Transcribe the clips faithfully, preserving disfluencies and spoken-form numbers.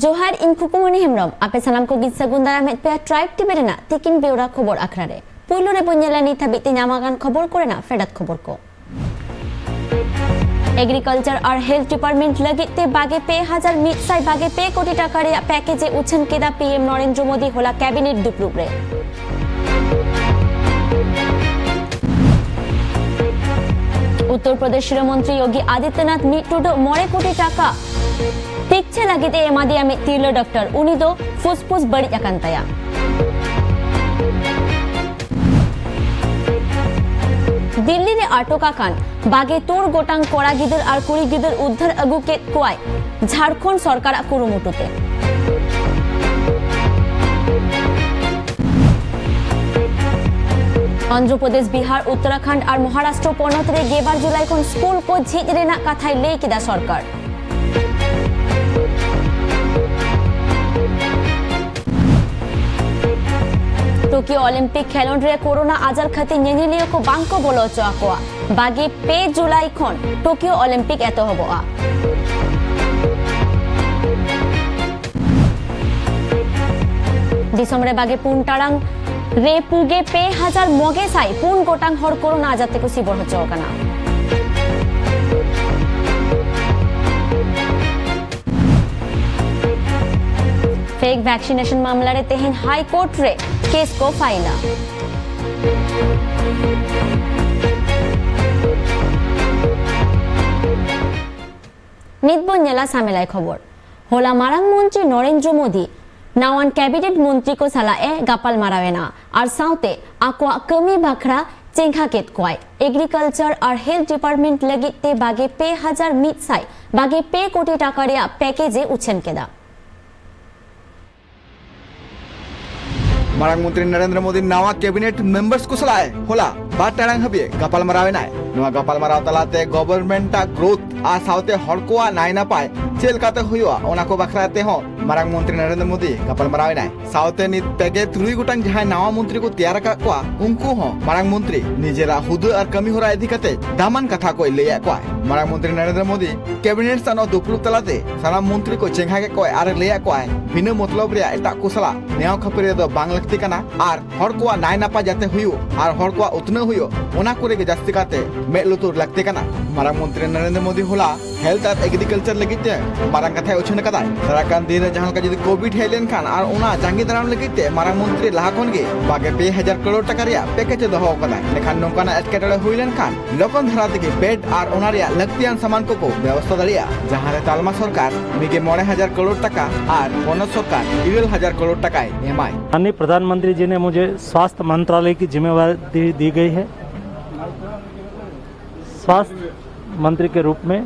ᱡᱚᱦᱟᱨ, ᱤᱧ ᱠᱷᱩᱠᱩᱢᱚᱱᱤ ᱦᱮᱢᱵᱨᱚᱢ᱾ ᱟᱯᱮ ᱥᱟᱱᱟᱢ ᱠᱚᱜᱮᱧ ᱥᱟᱹᱜᱩᱱ ᱫᱟᱨᱟᱢᱮᱫ ᱯᱮᱭᱟ ᱴᱨᱟᱭᱤᱵᱽ ᱴᱤᱵᱷᱤ ᱨᱮᱱᱟᱜ ᱛᱤᱠᱤᱱ ᱵᱮᱣᱨᱟ ᱠᱷᱚᱵᱚᱨ ᱟᱠᱷᱲᱟ ᱨᱮ᱾ ᱯᱩᱭᱞᱩ ᱨᱮᱵᱚᱱ ᱧᱮᱞᱟ ᱱᱤᱛ ᱦᱟᱹᱵᱤᱡ ᱛᱮ ᱧᱟᱢ ᱟᱠᱟᱱ ᱠᱷᱚᱵᱚᱨ ᱠᱚᱨᱮᱱᱟᱜ ᱯᱷᱮᱰᱟᱛ ᱠᱷᱚᱵᱚᱨ ᱠᱚ᱾ Agriculture ᱟᱨ Health Department ᱞᱟᱹᱜᱤᱫ ᱛᱮ ᱵᱟᱜᱮ ᱯᱮ ᱦᱟᱡᱟᱨ ᱢᱤᱫ ᱥᱟᱭ ᱵᱟᱜᱮ ᱯᱮ ᱠᱳᱴᱤ ᱴᱟᱠᱟ ᱨᱮᱭᱟᱜ package ᱮ ᱩᱪᱷᱟᱹᱱ ᱠᱮᱫᱟ ᱯᱤ ᱮᱢ ᱱᱚᱨᱮᱱᱫᱨᱚ ᱢᱳᱫᱤ ᱦᱚᱞᱟ cabinet ᱫᱩᱯᱲᱩᱵ ᱨᱮ᱾ ᱩᱛᱛᱚᱨ ᱯᱨᱚᱫᱮᱥ ᱥᱤᱨᱟᱹ ᱢᱚᱱᱛᱨᱤ ᱭᱳᱜᱤ ᱟᱫᱤᱛᱭᱚᱱᱟᱛᱷ ᱢᱤᱫ ᱴᱩᱰᱟᱹᱜ ᱢᱚᱬᱮ ᱠᱳᱴᱤ ᱴᱟᱠᱟ ᱛᱤᱠᱪᱷᱟᱹ ᱞᱟᱹᱜᱤᱫ ᱮ ᱮᱢᱟᱫᱮᱭᱟ ᱢᱤᱫ ᱛᱤᱨᱞᱟᱹ ᱰᱟᱠᱛᱟᱨ, ᱩᱱᱤ ᱫᱚ ᱯᱷᱩᱥᱯᱷᱩᱥ ᱵᱟᱹᱲᱤᱡ ᱟᱠᱟᱱ ᱛᱟᱭᱟ᱾ ᱫᱤᱞᱞᱤ ᱨᱮ ᱟᱴᱚᱠ ᱟᱠᱟᱱ ᱵᱟᱜᱮ ᱛᱩᱨ ᱜᱚᱴᱟᱝ ᱠᱚᱲᱟ ᱜᱤᱫᱟᱹᱨ ᱟᱨ ᱠᱩᱲᱤ ᱜᱤᱫᱟᱹᱨ ᱩᱫᱽᱫᱷᱟᱨ ᱟᱹᱜᱩ ᱠᱮᱫ ᱠᱚᱣᱟᱭ ᱡᱷᱟᱲᱠᱷᱚᱸᱰ ᱥᱚᱨᱠᱟᱨᱟᱜ ᱠᱩᱨᱩᱢᱩᱴᱩ ᱛᱮ᱾ ᱚᱱᱫᱷᱨᱚ ᱯᱨᱚᱫᱮᱥ, ᱵᱤᱦᱟᱨ, ᱩᱛᱛᱚᱨᱟᱠᱷᱚᱸᱰ ᱟᱨ ᱢᱚᱦᱟᱨᱟᱥᱴᱨᱚ ᱯᱚᱱᱚᱛ ᱨᱮ ᱜᱮᱞᱵᱟᱨ ᱡᱩᱞᱟᱭ ᱠᱷᱚᱱ ᱥᱠᱩᱞ ᱠᱚ ᱡᱷᱤᱡ ᱨᱮᱱᱟᱜ ᱠᱟᱛᱷᱟᱭ ᱞᱟᱹᱭ ᱠᱮᱫᱟ ᱥᱚᱨᱠᱟᱨ᱾ ᱴᱳᱠᱤᱭᱳ ᱚᱞᱤᱢᱯᱤᱠ ᱠᱷᱮᱞᱚᱸᱰ ᱨᱮ ᱠᱳᱨᱳᱱᱟ ᱟᱡᱟᱨ ᱠᱷᱟᱹᱛᱤᱨ ᱧᱮᱧᱮᱞᱤᱭᱟᱹ ᱠᱚ ᱵᱟᱝ ᱠᱚ ᱵᱚᱞᱚ ᱦᱚᱪᱚ ᱟᱠᱚᱣᱟ᱾ ᱵᱟᱜᱮ ᱯᱮ ᱡᱩᱞᱟᱭ ᱠᱷᱚᱱ ᱴᱳᱠᱤᱭᱳ ᱚᱞᱤᱢᱯᱤᱠ ᱮᱛᱚᱦᱚᱵᱚᱜᱼᱟ᱾ ᱫᱤᱥᱚᱢ ᱨᱮ ᱵᱟᱜᱮ ᱯᱩᱱ ᱴᱟᱲᱟᱝ ᱨᱮ ᱯᱩᱜᱮ ᱯᱮ ᱦᱟᱡᱟᱨ ᱢᱚᱜᱮ ᱥᱟᱭ ᱯᱩᱱ ᱜᱚᱴᱟᱝ ᱦᱚᱲ ᱠᱳᱨᱳᱱᱟ ᱟᱡᱟᱨ ᱛᱮᱠᱚ ᱥᱤᱵᱚᱨ ᱦᱚᱪᱚ ᱟᱠᱟᱱᱟ᱾ ᱯᱷᱮᱠ ᱵᱷᱮᱠᱥᱤᱱᱮᱥᱚᱱ ᱢᱟᱢᱞᱟ ᱨᱮ ᱛᱮᱦᱮᱧ ᱦᱟᱭ ᱠᱳᱨᱴ ᱨᱮ ᱠᱮᱥ ᱠᱚ ᱯᱷᱟᱭᱤᱞᱟ᱾ ᱱᱤᱛ ᱵᱚᱱ ᱧᱮᱞᱟ ᱥᱟᱢᱮᱞᱟᱭ ᱠᱷᱚᱵᱚᱨ᱾ ᱦᱚᱞᱟ ᱢᱟᱨᱟᱝ ᱢᱚᱱᱛᱨᱤ ᱱᱚᱨᱮᱱᱫᱨᱚ ᱢᱳᱫᱤ ᱱᱟᱣᱟᱱ ᱠᱮᱵᱤᱱᱮᱴ ᱢᱚᱱᱛᱨᱤ ᱠᱚ ᱥᱟᱞᱟᱜ ᱮ ᱜᱟᱯᱟᱞ ᱢᱟᱨᱟᱣ ᱮᱱᱟ ᱟᱨ ᱥᱟᱶᱛᱮ ᱟᱠᱚᱣᱟᱜ ᱠᱟᱹᱢᱤ ᱵᱟᱠᱷᱨᱟ ᱪᱮᱸᱜᱷᱟ ᱠᱮᱫ ᱠᱚᱣᱟᱭ᱾ ᱮᱜᱽᱨᱤᱠᱟᱞᱪᱟᱨ ᱟᱨ ᱦᱮᱞᱛᱷ ᱰᱤᱯᱟᱨᱴᱢᱮᱱᱴ ᱞᱟᱹᱜᱤᱫ ᱛᱮ ᱵᱟᱜᱮ ᱯᱮ ᱦᱟᱡᱟᱨ ᱢᱤᱫ ᱥᱟᱭ ᱵᱟᱜᱮ ᱯᱮ ᱠᱳᱴᱤ ᱴᱟᱠᱟ ᱨᱮᱭᱟᱜ ᱯᱮᱠᱮᱡᱽ ᱮ ᱩᱪᱷᱟᱹᱱ ᱠᱮᱫᱟ᱾ ᱢᱟᱨᱟᱝ ᱢᱚᱱᱛᱨᱤ ᱱᱚᱨᱮᱱᱫᱨᱚ ᱢᱳᱫᱤ ᱱᱟᱣᱟ ᱠᱮᱵᱤᱱᱮᱴ ᱢᱮᱢᱵᱟᱨᱥ ᱠᱚ ᱥᱟᱞᱟᱜ ᱮ ᱦᱚᱞᱟ ᱵᱟᱨ ᱴᱟᱲᱟᱝ ᱦᱟᱹᱵᱤᱡ ᱜᱟᱯᱟᱞᱢᱟᱨᱟᱣ ᱮᱱᱟᱭ᱾ ᱱᱚᱣᱟ ᱜᱟᱯᱟᱞᱢᱟᱨᱟᱣ ᱛᱟᱞᱟᱛᱮ ᱜᱚᱵᱷᱚᱨᱱᱢᱮᱱᱴ ᱟᱜ ᱜᱨᱳᱛᱷ ᱟᱨ ᱥᱟᱶᱛᱮ ᱦᱚᱲ ᱠᱚᱣᱟᱜ ᱱᱟᱭ ᱱᱟᱯᱟᱭ ᱪᱮᱫ ᱞᱮᱠᱟᱛᱮ ᱦᱩᱭᱩᱜᱼᱟ, ᱚᱱᱟ ᱠᱚ ᱵᱟᱠᱷᱨᱟ ᱛᱮᱦᱚᱸ ᱢᱟᱨᱟᱝ ᱢᱚᱱᱛᱨᱤ ᱱᱚᱨᱮᱱᱫᱨᱚ ᱢᱳᱫᱤ ᱜᱟᱯᱟᱞᱢᱟᱨᱟᱣ ᱮᱱᱟᱭ᱾ ᱥᱟᱶᱛᱮ ᱱᱤᱛ ᱯᱮᱜᱮ ᱛᱩᱨᱩᱭ ᱜᱚᱴᱟᱝ ᱡᱟᱦᱟᱸᱭ ᱱᱟᱣᱟ ᱢᱚᱱᱛᱨᱤ ᱠᱚ ᱛᱮᱭᱟᱨ ᱟᱠᱟᱫ ᱠᱚᱣᱟ, ᱩᱱᱠᱩ ᱦᱚᱸ ᱢᱟᱨᱟᱝ ᱢᱚᱱᱛᱨᱤ ᱱᱤᱡᱮᱨᱟᱜ ᱦᱩᱫᱟᱹ ᱟᱨ ᱠᱟᱹᱢᱤ ᱦᱚᱨᱟ ᱤᱫᱤ ᱠᱟᱛᱮ ᱫᱟᱢᱟᱱ ᱠᱟᱛᱷᱟ ᱠᱚᱭ ᱞᱟᱹᱭ ᱟᱫ ᱠᱚᱣᱟ᱾ ᱢᱟᱨᱟᱝ ᱢᱚᱱᱛᱨᱤ ᱱᱚᱨᱮᱱᱫᱨᱚ ᱢᱳᱫᱤ ᱠᱮᱵᱤᱱᱮᱴ ᱥᱟᱱᱚ ᱫᱩᱯᱲᱩᱵ ᱛᱟᱞᱟᱛᱮ ᱥᱟᱱᱟᱢ ᱢᱚᱱᱛᱨᱤ ᱠᱚ ᱪᱮᱸᱜᱷᱟ ᱜᱮ ᱠᱚᱭ ᱟᱨ ᱞᱟᱹᱭ ᱟᱫ ᱠᱚᱣᱟᱭ, ᱵᱤᱱᱟᱹ ᱢᱚᱛᱞᱚᱵ ᱨᱮᱭᱟᱜ ᱮᱴᱟᱜ ᱠᱚ ᱥᱟᱞᱟᱜ ᱱᱮᱭᱟᱣ ᱠᱷᱟᱹᱯᱟᱹᱨᱤ ᱫᱚ ᱵᱟᱝ ᱞᱟᱹᱠᱛᱤ ᱠᱟᱱᱟ ᱟᱨ ᱦᱚᱲ ᱠᱚᱣᱟᱜ ᱱᱟᱭ ᱱᱟᱯᱟᱭ ᱡᱟᱛᱮ ᱦᱩᱭᱩᱜ ᱟᱨ ᱦᱚᱲ ᱠᱚᱣᱟᱜ ᱩᱛᱱᱟᱹᱣ ᱦᱩᱭᱩᱜ, ᱚᱱᱟ ᱠᱚᱨᱮ ᱜᱮ ᱡᱟᱹᱥᱛᱤ ᱠᱟᱛᱮ ᱢᱮᱫ ᱞᱩᱛᱩᱨ ᱞᱟᱹᱠᱛᱤ ᱠᱟᱱᱟ᱾ ᱢᱟᱨᱟᱝ ᱢᱚᱱᱛᱨᱤ ᱱᱚᱨᱮᱱᱫᱨᱚ ᱢᱳᱫᱤ ᱦᱚᱞᱟ ᱦᱮᱞᱛᱷ ᱟᱨ ᱮᱜᱽᱨᱤᱠᱟᱞᱪᱟᱨ ᱞᱟᱹᱜᱤᱫ ᱛᱮ ᱢᱟᱨᱟᱝ ᱠᱟᱛᱷᱟᱭ ᱩᱪᱷᱟᱹᱱ ᱟᱠᱟᱫᱟᱭ᱾ ᱫᱟᱨᱟᱭ ᱠᱟᱱ ᱫᱤᱱ ᱨᱮ ᱡᱟᱦᱟᱸ ᱞᱮᱠᱟ ᱡᱩᱫᱤ ᱠᱳᱵᱷᱤᱰ ᱦᱮᱡ ᱞᱮᱱᱠᱷᱟᱱ ᱟᱨ ᱚᱱᱟ ᱡᱟᱸᱜᱮ ᱫᱟᱨᱟᱢ ᱞᱟᱹᱜᱤᱫ ᱛᱮ ᱢᱟᱨᱟᱝ ᱢᱚᱱᱛᱨᱤ ᱞᱟᱦᱟ ᱠᱷᱚᱱ ᱜᱮ ᱵᱟᱜᱮ ᱯᱮ ᱦᱟᱡᱟᱨ ᱠᱟᱨᱳᱲ ᱴᱟᱠᱟ ᱨᱮᱭᱟᱜ ᱯᱮᱠᱮᱡᱽ ᱮ ᱫᱚᱦᱚ ᱟᱠᱟᱫᱟᱭ᱾ ᱮᱱᱠᱷᱟᱱ ᱱᱚᱝᱠᱟᱱᱟᱜ ᱮᱴᱠᱮᱴᱚᱬᱮ ᱦᱩᱭ ᱞᱮᱱᱠᱷᱟᱱ ᱞᱚᱜᱚᱱ ᱫᱷᱟᱨᱟ ᱛᱮᱜᱮ ᱵᱮᱰ ᱟᱨ ᱚᱱᱟ ᱨᱮᱭᱟᱜ ᱞᱟᱹᱠᱛᱤᱭᱟᱱ ᱥᱟᱢᱟᱱ ᱠᱚᱠᱚ ᱵᱮᱵᱚᱥᱛᱷᱟ ᱫᱟᱲᱮᱭᱟᱜᱼᱟ, ᱡᱟᱦᱟᱸ ᱨᱮ ᱛᱟᱞᱢᱟ ᱥᱚᱨᱠᱟᱨ ᱢᱤᱜᱮ ᱢᱚᱬᱮ ᱦᱟᱡᱟᱨ ᱠᱟᱨᱳᱲ ᱴᱟᱠᱟ ᱟᱨ ᱯᱚᱱᱚᱛ ᱥᱚᱨᱠᱟᱨ ᱤᱨᱟᱹᱞ ᱦᱟᱡᱟᱨ ᱠᱟᱨᱳᱲ ᱴᱟᱠᱟᱭ ᱮᱢᱟᱭ᱾ माननीय प्रधानमंत्री जी ने मुझे स्वास्थ्य मंत्रालय की जिम्मेवारी दी गई है। स्वास्थ्य मंत्री के रूप में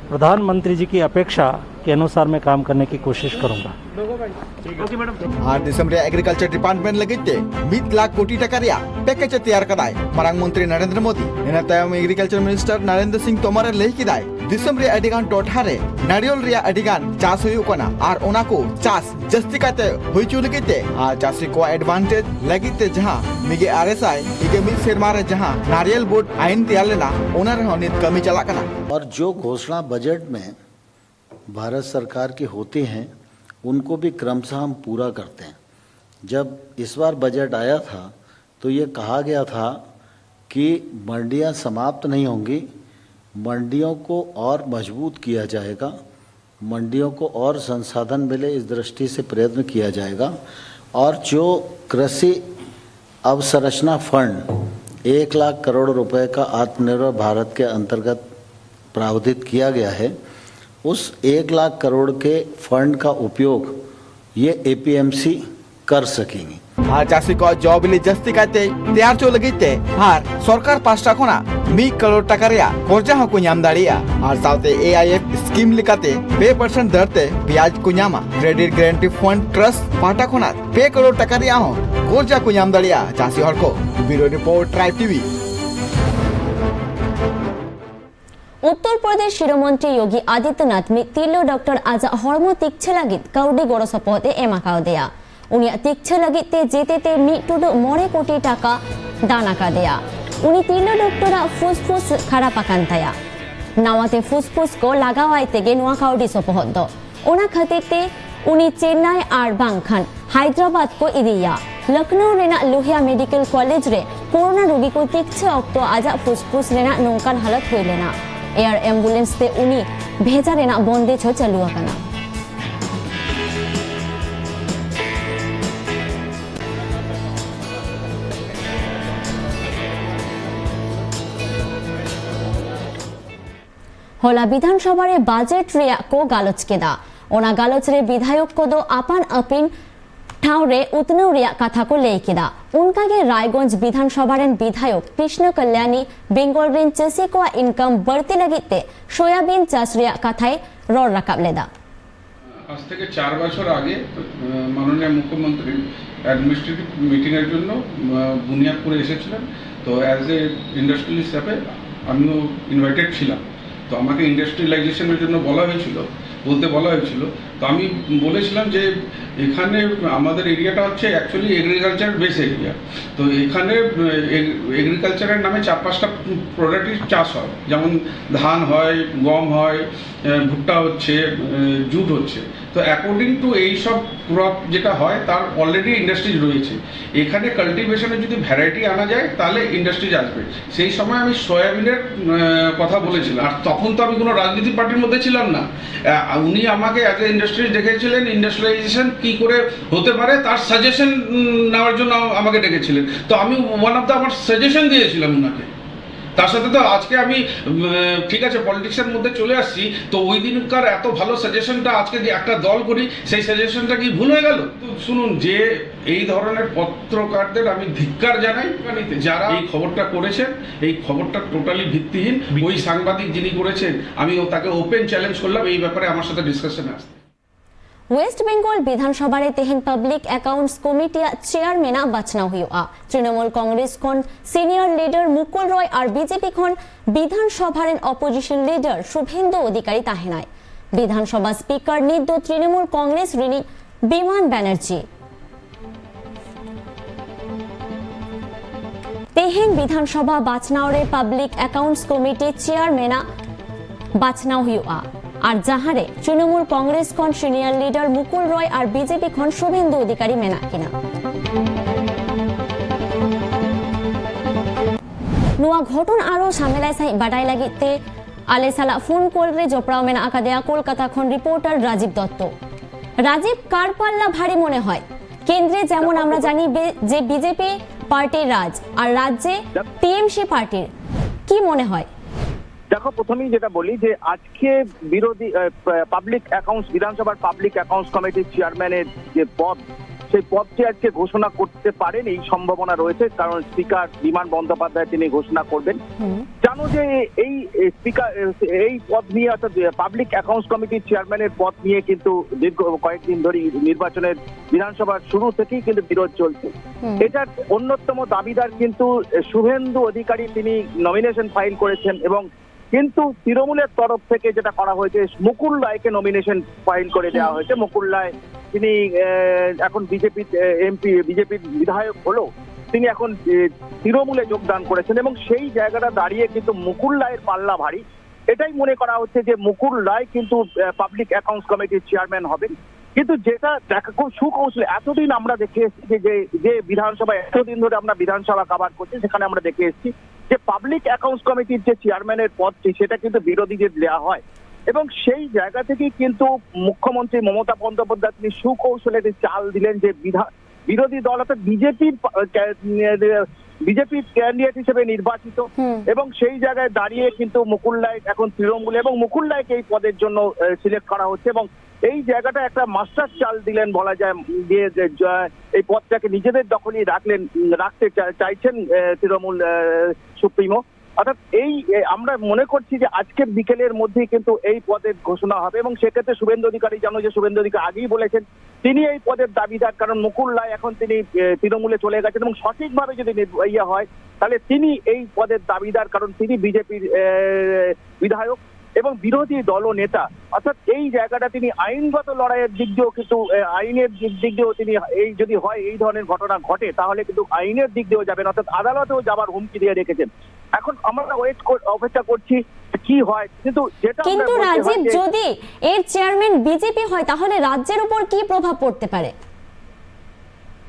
प्रधानमंत्री जी की अपेक्षा के अनुसार मैं काम करने की कोशिश करूंगा। ᱟᱨ ᱫᱤᱥᱚᱢ ᱨᱮᱭᱟᱜ ᱮᱜᱽᱨᱤᱠᱟᱞᱪᱟᱨ ᱰᱤᱯᱟᱨᱴᱢᱮᱱᱴ ᱞᱟᱹᱜᱤᱫ ᱛᱮ ᱢᱤᱫ ᱞᱟᱠᱷ ᱠᱳᱴᱤ ᱴᱟᱠᱟ ᱨᱮᱭᱟᱜ ᱯᱮᱠᱮᱡᱽ ᱮ ᱛᱮᱭᱟᱨ ᱠᱟᱫᱟᱭ ᱢᱟᱨᱟᱝ ᱢᱚᱱᱛᱨᱤ ᱱᱚᱨᱮᱱᱫᱨᱚ ᱢᱳᱫᱤ᱾ ᱤᱱᱟᱹ ᱛᱟᱭᱚᱢ ᱮᱜᱽᱨᱤᱠᱟᱞᱪᱟᱨ ᱢᱤᱱᱤᱥᱴᱟᱨ ᱱᱚᱨᱮᱱᱫᱨᱚ ᱥᱤᱝ ᱛᱳᱢᱟᱨ ᱮ ᱞᱟᱹᱭ ᱠᱮᱫᱟᱭ, ᱫᱤᱥᱚᱢ ᱨᱮᱭᱟᱜ ᱟᱹᱰᱤ ᱜᱟᱱ ᱴᱚᱴᱷᱟ ᱨᱮ ᱱᱟᱲᱤᱭᱚᱞ ᱨᱮᱭᱟᱜ ᱟᱹᱰᱤ ᱜᱟᱱ ᱪᱟᱥ ᱦᱩᱭᱩᱜ ᱠᱟᱱᱟ ᱟᱨ ᱚᱱᱟ ᱠᱚ ᱪᱟᱥ ᱡᱟᱹᱥᱛᱤ ᱠᱟᱛᱮ ᱦᱩᱭ ᱦᱚᱪᱚ ᱞᱟᱹᱜᱤᱫ ᱛᱮ ᱟᱨ ᱪᱟᱹᱥᱤ ᱠᱚᱣᱟᱜ ᱮᱰᱵᱷᱟᱱᱴᱮᱡᱽ ᱞᱟᱹᱜᱤᱫ ᱛᱮ ᱡᱟᱦᱟᱸ ᱢᱤᱜᱮ ᱟᱨᱮᱥᱟᱭ ᱤᱜᱮ ᱢᱤᱫ ᱥᱮᱨᱢᱟ ᱨᱮ ᱡᱟᱦᱟᱸ ᱱᱟᱨᱤᱭᱮᱞ ᱵᱳᱨᱰ ᱟᱭᱤᱱ ᱛᱮᱭᱟᱨ ᱞᱮᱱᱟ, ᱚᱱᱟ ᱨᱮᱦᱚᱸ ᱱᱤᱛ ᱠᱟᱹᱢᱤ ᱪᱟᱞᱟᱜ ᱠᱟᱱᱟ᱾ और जो घोषणा बजट में भारत सरकार की होती हैं, उनको भी क्रमशः हम पूरा करते हैं। जब इस बार बजट आया था, तो ये कहा गया था कि मंडियां समाप्त नहीं होंगी, मंडियों को और मजबूत किया जाएगा, मंडियों को और संसाधन मिले, इस दृष्टि से प्रयत्न किया जाएगा। और जो कृषि अवसंरचना फंड एक लाख करोड़ रुपए का आत्मनिर्भर भारत के अंतर्गत प्रावधान किया गया है, उस एक लाख करोड़ के फंड का उपयोग ये एपीएमसी कर सकेंगी। ᱟᱨ ᱪᱟᱹᱥᱤ ᱠᱚᱣᱟᱜ ᱡᱚ ᱵᱤᱞᱤ ᱡᱟᱹᱥᱛᱤ ᱠᱟᱭᱛᱮ ᱛᱮᱭᱟᱨ ᱦᱚᱪᱚ ᱞᱟᱹᱜᱤᱫ ᱛᱮ ᱟᱨ ᱥᱚᱨᱠᱟᱨ ᱯᱟᱦᱴᱟ ᱠᱷᱚᱱᱟᱜ ᱢᱤᱫ ᱠᱟᱨᱳᱲ ᱴᱟᱠᱟ ᱨᱮᱭᱟᱜ ᱠᱚᱨᱡᱟ ᱦᱚᱸᱠᱚ ᱧᱟᱢ ᱫᱟᱲᱮᱭᱟᱜᱼᱟ᱾ ᱟᱨ ᱥᱟᱶᱛᱮ ᱮ ᱟᱭ ᱮᱯᱷ ᱥᱠᱤᱢ ᱞᱮᱠᱟᱛᱮ ᱯᱮ ᱯᱟᱨᱥᱮᱱᱴ ᱫᱚᱨ ᱛᱮ ᱵᱭᱟᱡᱽ ᱠᱚ ᱧᱟᱢᱟ᱾ ᱠᱨᱮᱰᱤᱴ ᱜᱟᱨᱟᱱᱴᱤ ᱯᱷᱟᱱᱰ ᱴᱨᱟᱥᱴ ᱯᱟᱦᱴᱟ ᱠᱷᱚᱱᱟᱜ ᱯᱮ ᱠᱟᱨᱳᱲ ᱴᱟᱠᱟ ᱨᱮᱭᱟᱜ ᱦᱚᱸ ᱠᱚᱨᱡᱟ ᱠᱚ ᱧᱟᱢ ᱫᱟᱲᱮᱭᱟᱜᱼᱟ ᱪᱟᱹᱥᱤ ᱦᱚᱲ ᱠᱚ᱾ ᱵᱤᱭᱩᱨᱳ report, tribe TV. Uttar Pradesh ᱥᱤᱨᱟᱹ ᱢᱚᱱᱛᱨᱤ ᱭᱳᱜᱤ ᱟᱫᱤᱛᱭᱚᱱᱟᱛᱷ ᱢᱤᱫ ᱛᱤᱨᱞᱟᱹ ᱰᱚᱠᱴᱚᱨ ᱟᱡᱟᱜ ᱦᱚᱲᱢᱚ ᱛᱤᱠᱪᱷᱟᱹ ᱞᱟᱹᱜᱤᱫ ᱠᱟᱹᱣᱰᱤ ᱜᱚᱲᱚ ᱥᱚᱯᱚᱦᱚᱫ ᱮ ᱮᱢ ᱟᱠᱟᱣᱫᱮᱭᱟ᱾ ᱩᱱᱤᱭᱟᱜ ᱛᱤᱠᱪᱷᱟᱹ ᱞᱟᱹᱜᱤᱫ ᱛᱮ ᱡᱮᱛᱮ ᱛᱮ ᱢᱤᱫ ᱴᱩᱰᱩᱜ ᱢᱚᱬᱮ ᱠᱳᱴᱤ ᱴᱟᱠᱟ ᱫᱟᱱ ᱟᱠᱟᱫᱮᱭᱟ᱾ ᱩᱱᱤ ᱛᱤᱨᱞᱟᱹ ᱰᱚᱠᱴᱚᱨᱟᱜ ᱯᱷᱩᱥᱯᱷᱩᱥ ᱠᱷᱟᱨᱟᱯ ᱟᱠᱟᱱ ᱛᱟᱭᱟ᱾ ᱱᱟᱣᱟᱛᱮ ᱯᱷᱩᱥᱯᱷᱩᱥ ᱠᱚ ᱞᱟᱜᱟᱣᱟᱭ ᱛᱮᱜᱮ ᱱᱚᱣᱟ ᱠᱟᱹᱣᱰᱤ ᱥᱚᱯᱚᱦᱚᱫ ᱫᱚ᱾ ᱚᱱᱟ ᱠᱷᱟᱹᱛᱤᱨ ᱛᱮ ᱩᱱᱤ ᱪᱮᱱᱱᱟᱭ ᱟᱨ ᱵᱟᱝᱠᱷᱟᱱ ᱦᱟᱭᱫᱨᱟᱵᱟᱫ ᱠᱚ ᱤᱫᱤᱭᱮᱭᱟ᱾ ᱞᱚᱠᱷᱱᱳ ᱨᱮᱱᱟᱜ ᱞᱳᱦᱤᱭᱟ ᱢᱮᱰᱤᱠᱮᱞ ᱠᱚᱞᱮᱡᱽ ᱨᱮ ᱠᱳᱨᱳᱱᱟ ᱨᱳᱜᱤ ᱠᱚ ᱛᱤᱠᱪᱷᱟᱹ ᱚᱠᱛᱚ ᱟᱡᱟᱜ ᱯᱷᱩᱥᱯᱷᱩᱥ ᱨᱮᱱᱟᱜ ᱱᱚᱝᱠᱟᱱ ᱦᱟᱞᱚᱛ ᱦᱩᱭ ᱞᱮᱱᱟ᱾ ᱮᱭᱟᱨ ᱮᱢᱵᱩᱞᱮᱱᱥ ᱛᱮ ᱩᱱᱤ ᱵᱷᱮᱡᱟ ᱨᱮᱱᱟᱜ ᱵᱚᱱᱫᱮᱡ ᱦᱚᱸ ᱪᱟᱹᱞᱩ ᱟᱠᱟᱱᱟ᱾ ᱦᱚᱞᱟ ᱵᱤᱫᱷᱟᱱ ᱥᱚᱵᱷᱟ ᱨᱮ ᱵᱟᱡᱮᱴ ᱨᱮᱭᱟᱜ ᱠᱚ ᱜᱟᱞᱚᱪ ᱠᱮᱫᱟ᱾ ᱚᱱᱟ ᱜᱟᱞᱚᱪ ᱨᱮ ᱵᱤᱫᱷᱟᱭᱚᱠ ᱠᱚᱫᱚ ᱟᱯᱟᱱ ᱟᱹᱯᱤᱱ ᱴᱷᱟᱶ ᱨᱮ ᱩᱛᱱᱟᱹᱣ ᱨᱮᱭᱟᱜ ᱠᱟᱛᱷᱟ ᱠᱚ ᱞᱟᱹᱭ ᱠᱮᱫᱟ᱾ ᱚᱱᱠᱟᱜᱮ ᱨᱟᱭᱜᱚᱸᱡᱽ ᱵᱤᱫᱷᱟᱱ ᱥᱚᱵᱷᱟ ᱨᱮᱱ ᱵᱤᱫᱷᱟᱭᱚᱠ ᱠᱨᱤᱥᱱᱚ ᱠᱟᱞᱭᱟᱱᱤ ᱵᱮᱝᱜᱚᱞ ᱨᱮᱱ ᱪᱟᱹᱥᱤ ᱠᱚᱣᱟᱜ ᱤᱱᱠᱟᱢ ᱵᱟᱹᱲᱛᱤ ᱞᱟᱹᱜᱤᱫ ᱛᱮ ᱥᱚᱭᱟᱵᱤᱱ ᱪᱟᱥ ᱨᱮᱭᱟᱜ ᱠᱟᱛᱷᱟᱭ ᱨᱚᱲ ᱨᱟᱠᱟᱵ ᱞᱮᱫᱟ᱾ আজ থেকে চার বছর আগে, আহ, মাননীয় মুখ্যমন্ত্রী অ্যাডমিনিস্ট্রেটিভ মিটিংয়ের জন্য, আহ, বুনিয়াদপুরে এসেছিলেন। তো অ্যাজ এ ইন্ডাস্ট্রিয়ালিস্ট হিসাবে আমিও ইনভাইটেড ছিলাম। তো আমাকে ইন্ডাস্ট্রিয়ালাইজেশনের জন্য বলা হয়েছিল, বলতে বলা হয়েছিল। তো আমি বলেছিলাম যে এখানে আমাদের এরিয়াটা হচ্ছে অ্যাকচুয়ালি এগ্রিকালচার বেস এরিয়া। তো এখানে, আহ, এগ-, এগ্রিকালচারের নামে চার পাঁচটা প্রোডাক্টই চাষ হয়, যেমন ধান হয়, গম হয়, আহ, ভুট্টা হচ্ছে, আহ, জুট হচ্ছে। তো অ্যাকর্ডিং টু এই সব ক্রপ যেটা হয়, তার অলরেডি ইন্ডাস্ট্রিজ রয়েছে। এখানে কাল্টিভেশনে যদি ভ্যারাইটি আনা যায়, তাহলে ইন্ডাস্ট্রিজ আসবে। সেই সময় আমি সয়াবিনের, আহ, কথা বলেছিলাম। আর তখন তো আমি কোনো রাজনীতি পার্টির মধ্যে ছিলাম না। আহ, উনি আমাকে অ্যাজ এ ইন্ডাস্ট্রিজ ডেকেছিলেন, ইন্ডাস্ট্রিয়ালাইজেশন কি করে হতে পারে, তার সাজেশন নেওয়ার জন্য আমাকে ডেকেছিলেন। তো আমি ওয়ান অফ দ্য আমার সাজেশন দিয়েছিলাম ওনাকে। তার সাথে তো আজকে আমি উম, ঠিক আছে, পলিটিক্সের মধ্যে চলে আসছি, তো ওই দিনকার এত ভালো সাজেশনটা আজকে যে একটা দল করি, সেই সাজেশনটা কি ভুল হয়ে গেল? তো শুনুন, যে এই ধরনের পত্রকারদের আমি ধিক্কার জানাই। যারা এই খবরটা করেছেন, এই খবরটা টোটালি ভিত্তিহীন। ওই সাংবাদিক যিনি করেছেন, আমি ও- তাকে ওপেন চ্যালেঞ্জ করলাম, এই ব্যাপারে আমার সাথে ডিসকাশনে আসতে। ᱳᱭᱮᱥᱴ ᱵᱮᱝᱜᱚᱞ ᱵᱤᱫᱷᱟᱱᱥᱚᱵᱷᱟ ᱨᱮ ᱛᱮᱦᱮᱧ ᱯᱟᱵᱽᱞᱤᱠ ᱮᱠᱟᱣᱩᱱᱴᱥ ᱠᱚᱢᱤᱴᱤᱭᱟᱜ ᱪᱮᱭᱟᱨᱢᱮᱱᱟᱜ ᱵᱟᱪᱷᱱᱟᱣ ᱦᱩᱭᱩᱜᱼᱟ᱾ ᱛᱨᱤᱱᱚᱢᱩᱞ ᱠᱚᱝᱜᱨᱮᱥ ᱠᱷᱚᱱ ᱥᱤᱱᱤᱭᱚᱨ ᱞᱤᱰᱟᱨ ᱢᱩᱠᱩᱞ ᱨᱚᱭ ᱟᱨ ᱵᱤᱡᱮᱯᱤ ᱠᱷᱚᱱ ᱵᱤᱫᱷᱟᱱᱥᱚᱵᱷᱟ ᱨᱮᱱ ᱚᱯᱳᱡᱤᱥᱚᱱ ᱞᱤᱰᱟᱨ ᱥᱩᱵᱷᱮᱱᱫᱩ ᱚᱫᱷᱤᱠᱟᱨᱤ ᱛᱟᱦᱮᱱᱟᱭ᱾ ᱵᱤᱫᱷᱟᱱᱥᱚᱵᱷᱟ ᱥᱯᱤᱠᱟᱨ ᱱᱤᱛ ᱫᱚ ᱛᱨᱤᱱᱚᱢᱩᱞ ᱠᱚᱝᱜᱨᱮᱥ ᱨᱤᱱᱤᱡ ᱵᱤᱢᱟᱱ ᱵᱮᱱᱟᱨᱡᱤ᱾ ᱛᱮᱦᱮᱧ ᱵᱤᱫᱷᱟᱱᱥᱚᱵᱷᱟ ᱵᱟᱪᱷᱱᱟᱣ ᱨᱮ ᱯᱟᱵᱽᱞᱤᱠ ᱮᱠᱟᱣᱩᱱᱴᱥ ᱠᱚᱢᱤᱴᱤ ᱪᱮᱭᱟᱨᱢᱮᱱᱟᱜ ᱵᱟᱪᱷᱱᱟᱣ ᱦᱩᱭᱩᱜᱼᱟ, ᱟᱨ ᱡᱟᱦᱟᱸ ᱨᱮ ᱛᱨᱤᱱᱚᱢᱩᱞ ᱠᱚᱝᱜᱨᱮᱥ ᱠᱷᱚᱱ ᱥᱤᱱᱤᱭᱚᱨ ᱞᱤᱰᱟᱨ ᱢᱩᱠᱩᱞ ᱨᱚᱭ ᱟᱨ ᱵᱤᱡᱮᱯᱤ ᱠᱷᱚᱱ ᱥᱩᱵᱷᱮᱱᱫᱩ ᱚᱫᱷᱤᱠᱟᱨᱤ ᱢᱮᱱᱟᱜ ᱠᱤᱱᱟ᱾ ᱱᱚᱣᱟ ᱜᱷᱚᱴᱚᱱ ᱟᱨᱚ ᱥᱟᱢᱮᱞᱟᱭ ᱥᱟᱺᱦᱤᱡ ᱵᱟᱰᱟᱭ ᱞᱟᱹᱜᱤᱫ ᱛᱮ ᱟᱞᱮ ᱥᱟᱞᱟᱜ ᱯᱷᱳᱱ ᱠᱚᱞ ᱨᱮ ᱡᱚᱯᱲᱟᱣ ᱢᱮᱱᱟᱜ ᱟᱠᱟᱫᱮᱭᱟ ᱠᱳᱞᱠᱟᱛᱟ ᱠᱷᱚᱱ ᱨᱤᱯᱳᱨᱴᱟᱨ ᱨᱟᱡᱤᱵ ᱫᱚᱛᱛᱚ᱾ রাজীব, কার পাল্লা ভারী মনে হয়? কেন্দ্রে যেমন আমরা জানি বে- যে বিজেপি পার্টির রাজ, আর রাজ্যে টিএমসি পার্টির, কি মনে হয়? দেখো, প্রথমেই যেটা বলি যে আজকে বিরোধী পাবলিক অ্যাকাউন্টস, বিধানসভার পাবলিক অ্যাকাউন্টস কমিটির চেয়ারম্যানের যে পদ, সেই পদটি আজকে ঘোষণা করতে পারেন, এই সম্ভাবনা রয়েছে, কারণ স্পিকার বিমান বন্দ্যোপাধ্যায় তিনি ঘোষণা করবেন। জানো যে এই স্পিকার, এই পদ নিয়ে, অর্থাৎ পাবলিক অ্যাকাউন্টস কমিটির চেয়ারম্যানের পদ নিয়ে কিন্তু দীর্ঘ কয়েকদিন ধরেই নির্বাচনের, বিধানসভার শুরু থেকেই কিন্তু বিরোধ চলছে। এটার অন্যতম দাবিদার কিন্তু শুভেন্দু অধিকারী, তিনি নমিনেশন ফাইল করেছেন এবং কিন্তু তৃণমূলের তরফ থেকে যেটা করা হয়েছে, মুকুল রায়কে নমিনেশন ফাইল করে দেওয়া হয়েছে। মুকুল রায়, তিনি আহ, এখন বিজেপি এমপি, বিজেপির বিধায়ক হলেও তিনি এখন আহ, তৃণমূলে যোগদান করেছেন এবং সেই জায়গাটা দাঁড়িয়ে কিন্তু মুকুল রায়ের পাল্লা ভারী। এটাই মনে করা হচ্ছে যে মুকুল রায় কিন্তু পাবলিক অ্যাকাউন্টস কমিটির চেয়ারম্যান হবেন। কিন্তু যেটা দেখা খুব সুকৌশলে, এতদিন আমরা দেখে এসেছি যে, যে যে বিধানসভা, এতদিন ধরে আমরা বিধানসভা কভার করছি, সেখানে আমরা দেখে এসেছি যে পাবলিক অ্যাকাউন্টস কমিটির যে চেয়ারম্যানের পদটি, সেটা কিন্তু বিরোধীদের দেওয়া হয় এবং সেই জায়গা থেকেই কিন্তু মুখ্যমন্ত্রী মমতা বন্দ্যোপাধ্যায় তিনি সুকৌশলে একটি চাল দিলেন যে বিধা- বিরোধী দল অর্থাৎ বিজেপির বিজেপি ক্যান্ডিডেট হিসেবে নির্বাচিত। হুম। এবং সেই জায়গায় দাঁড়িয়ে কিন্তু মুকুল রায় এখন তৃণমূল, এবং মুকুল রায়কে এই পদের জন্য সিলেক্ট করা হচ্ছে। এবং এই জায়গাটা একটা মাস্টার চাল দিলেন বলা যায়, দিয়ে যে জ- এই পদটাকে নিজেদের দখলেই রাখলেন, রাখতে চা- চাইছেন আহ, তৃণমূল সুপ্রিমো। অর্থাৎ এই এ, আমরা মনে করছি যে আজকের বিকেলের মধ্যেই কিন্তু এই পদের ঘোষণা হবে। এবং সেক্ষেত্রে শুভেন্দু অধিকারী, জানো যে শুভেন্দু অধিকারী আগেই বলেছেন তিনি এই পদের দাবিদার, কারণ মুকুল রায় এখন তিনি এ, তৃণমূলে চলে গেছেন এবং সঠিকভাবে যদি নির্ব- ইয়ে হয়, তাহলে তিনি এই পদের দাবিদার, কারণ তিনি বিজেপির বিধায়ক এবং বিরোধী দল নেতা। অর্থাৎ এই জায়গাটা তিনি আইনগত লড়াইয়ের দিক দিয়েও কিন্তু এ, আইনের দিক দিক দিয়েও তিনি, এই যদি হয়, এই ধরনের ঘটনা ঘটে, তাহলে কিন্তু আইনের দিক দিয়েও যাবেন, অর্থাৎ আদালতেও যাবার হুমকি দিয়ে রেখেছেন। এখন আমরা ওয়েট অপেক্ষা করছি কি হয়, কিন্তু যেটা আমরা কিন্তু বলতে হয় রাজীব, যে যদি এর চেয়ারম্যান বিজেপি হয়, তাহলে রাজ্যের উপর কি প্রভাব পড়তে পারে?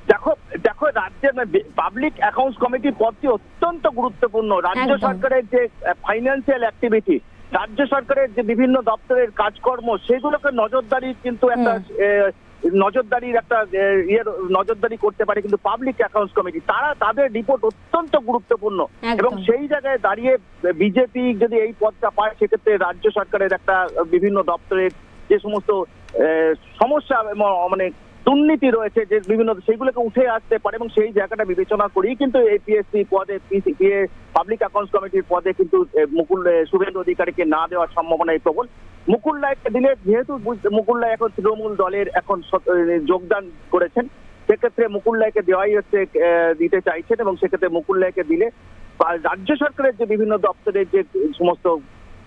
দেখো, দেখো, রাজ্যের পাবলিক অ্যাকাউন্টস কমিটির পদটি অত্যন্ত গুরুত্বপূর্ণ। রাজ্য একদম। সরকারের যে ফাইন্যান্সিয়াল অ্যাক্টিভিটি, রাজ্য সরকারের যে বিভিন্ন দপ্তরের কাজকর্ম, সেগুলোকে নজরদারি কিন্তু একটা হুম। এ, নজরদারির একটা এ, ইয়ের নজরদারি করতে পারে কিন্তু পাবলিক অ্যাকাউন্টস কমিটি। তারা, তাদের রিপোর্ট অত্যন্ত গুরুত্বপূর্ণ। একদম। এবং সেই জায়গায় দাঁড়িয়ে বিজেপি যদি এই পদটা পায়, সেক্ষেত্রে রাজ্য সরকারের একটা বিভিন্ন দপ্তরের যে সমস্ত এ, সমস্যা ম- মানে দুর্নীতি রয়েছে, যে বিভিন্ন, সেইগুলোকে উঠে আসতে পারে। এবং সেই জায়গাটা বিবেচনা করেই কিন্তু এপিএসসি পদে, পিএ, পাবলিক অ্যাকাউন্টস কমিটির পদে কিন্তু এ, মুকুল এ, শুভেন্দু অধিকারীকে না দেওয়ার সম্ভাবনাই প্রবল। মুকুল রায়কে দিলে, যেহেতু বুঝ- মুকুল রায় এখন তৃণমূল দলের এখন স- এ, যোগদান করেছেন, সেক্ষেত্রে মুকুল রায়কে দেওয়াই হচ্ছে এ, দিতে চাইছেন। এবং সেক্ষেত্রে মুকুল রায়কে দিলে বা রাজ্য সরকারের যে বিভিন্ন দপ্তরের যে সমস্ত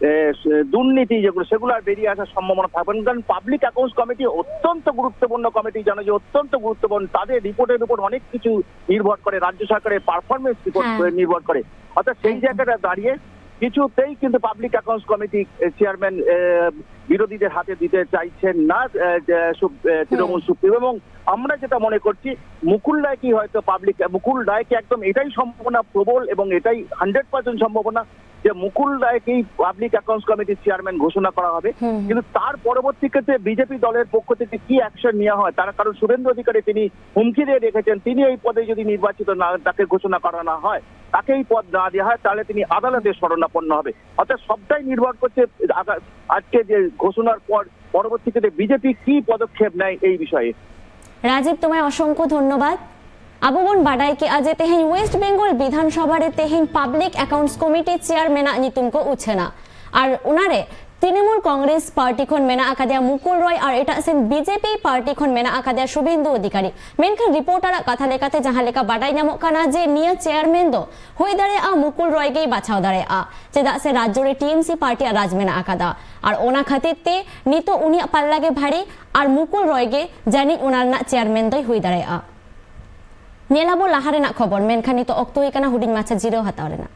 এ, দুর্নীতি যেগুলো, সেগুলো আর বেরিয়ে আসার সম্ভাবনা থাকবে না। কারণ পাবলিক অ্যাকাউন্টস কমিটি অত্যন্ত গুরুত্বপূর্ণ কমিটি, জানো যে অত্যন্ত গুরুত্বপূর্ণ। তাদের রিপোর্টের উপর অনেক কিছু নির্ভর করে, রাজ্য সরকারের পারফরমেন্স রিপোর্ট হ্যাঁ। নির্ভর করে। অর্থাৎ সেই একদম। জায়গাটা দাঁড়িয়ে কিছুতেই কিন্তু পাবলিক অ্যাকাউন্টস কমিটি চেয়ারম্যান বিরোধীদের হাতে দিতে চাইছেন না এ, যে সু- এ, তৃণমূল সুপ্রিমো। এবং আমরা যেটা মনে করছি, মুকুল রায় কি হয়তো পাবলিক মুকুল রায়কে একদম এটাই সম্ভাবনা প্রবল এবং এটাই হান্ড্রেড পার্সেন্ট সম্ভাবনা যে মুকুল রায়কেই পাবলিক অ্যাকাউন্টস কমিটির চেয়ারম্যান ঘোষণা করা হবে। হুম, হুম। কিন্তু তার পরবর্তী ক্ষেত্রে বিজেপি দলের পক্ষ থেকে কি অ্যাকশন নেওয়া হয়, তার কারণ শুভেন্দু অধিকারী তিনি হুমকি দিয়ে রেখেছেন, তিনি এই পদে যদি নির্বাচিত না, তাকে ঘোষণা করা না হয়, তাকে এই পদ না দেওয়া হয়, তাহলে তিনি আদালতে শরণাপন্ন হবে। অর্থাৎ সবটাই নির্ভর করছে আগা- আজকে যে ঘোষণার পর পরবর্তী ক্ষেত্রে বিজেপি কি পদক্ষেপ নেয় এই বিষয়ে। ᱨᱟᱡᱤᱵ, ᱛᱚᱢᱟᱭ ᱚᱥᱚᱝᱠᱷᱚ ᱫᱷᱚᱱᱱᱚᱵᱟᱫ᱾ ᱟᱵᱚ ᱵᱚᱱ ᱵᱟᱰᱟᱭ ᱠᱮᱜᱼᱟ ᱡᱮ ᱛᱮᱦᱮᱧ ᱳᱭᱮᱥᱴ ᱵᱮᱝᱜᱚᱞ ᱵᱤᱫᱷᱟᱱ ᱥᱚᱵᱷᱟ ᱨᱮ ᱛᱮᱦᱮᱧ ᱯᱟᱵᱽᱞᱤᱠ ᱮᱠᱟᱣᱩᱱᱴᱥ ᱠᱚᱢᱤᱴᱤ ᱪᱮᱭᱟᱨᱢᱮᱱᱟᱜ ᱧᱩᱛᱩᱢ ᱠᱚ ᱩᱪᱷᱟᱹᱱᱟ᱾ ᱟᱨ ᱚᱱᱟᱨᱮ ᱛᱨᱤᱱᱢᱩᱞ ᱠᱚᱝᱜᱨᱮᱥ ᱯᱟᱨᱴᱤ ᱠᱷᱚᱱ ᱢᱮᱱᱟᱜ ᱟᱠᱟᱫᱮᱭᱟ ᱢᱩᱠᱩᱞ ᱨᱚᱭ ᱟᱨ ᱮᱴᱟᱜ ᱥᱮᱱ ᱵᱤᱡᱮᱯᱤ ᱯᱟᱨᱴᱤ ᱠᱷᱚᱱ ᱢᱮᱱᱟᱜ ᱟᱠᱟᱫᱮᱭᱟ ᱥᱩᱵᱷᱮᱱᱫᱩ ᱚᱫᱷᱤᱠᱟᱨᱤ᱾ ᱢᱮᱱᱠᱷᱟᱱ ᱨᱤᱯᱳᱨᱴᱟᱨᱟᱜ ᱠᱟᱛᱷᱟ ᱞᱮᱠᱟᱛᱮ ᱡᱟᱦᱟᱸ ᱞᱮᱠᱟ ᱵᱟᱰᱟᱭ ᱧᱟᱢᱚᱜ ᱠᱟᱱᱟ ᱡᱮ ᱱᱤᱭᱟᱹ ᱪᱮᱭᱟᱨᱢᱮᱱ ᱫᱚ ᱦᱩᱭ ᱫᱟᱲᱮᱭᱟᱜᱼᱟ ᱢᱩᱠᱩᱞ ᱨᱚᱭ ᱜᱮᱭ ᱵᱟᱪᱷᱟᱣ ᱫᱟᱲᱮᱭᱟᱜᱼᱟ, ᱪᱮᱫᱟᱜ ᱥᱮ ᱨᱟᱡᱽᱡᱚ ᱨᱮ ᱴᱤᱮᱢᱥᱤ ᱯᱟᱨᱴᱤᱭᱟᱜ ᱨᱟᱡᱽ ᱢᱮᱱᱟᱜ ᱟᱠᱟᱫᱟ᱾ ᱟᱨ ᱚᱱᱟ ᱠᱷᱟᱹᱛᱤᱨ ᱛᱮ ᱱᱤᱛᱚᱜ ᱩᱱᱤᱭᱟᱜ ᱯᱟᱞᱞᱟ ᱜᱮ ᱵᱷᱟᱨᱤ ᱟᱨ ᱢᱩᱠᱩᱞ ᱨᱚᱭ ᱜᱮ ᱡᱟᱹᱱᱤᱡ ᱚᱱᱟ ᱨᱮᱱᱟᱜ ᱪᱮᱭᱟᱨᱢᱮᱱ ᱫᱚᱭ ᱦᱩᱭ ᱫᱟᱲᱮᱭᱟᱜᱼᱟ᱾ ᱧᱮᱞᱟᱵᱚ ᱞᱟᱦᱟ ᱨᱮᱱᱟᱜ ᱠᱷᱚᱵᱚᱨ, ᱢᱮᱱᱠᱷᱟᱱ ᱱᱤᱛᱚᱜ ᱚᱠᱛᱚ ᱦᱩᱭ ᱠᱟᱱᱟ ᱦᱩᱰᱤᱧ ᱢᱟᱪᱷᱟ ᱡᱤᱨᱟᱹᱣ ᱦᱟᱛᱟᱣ ᱨᱮᱱᱟᱜ᱾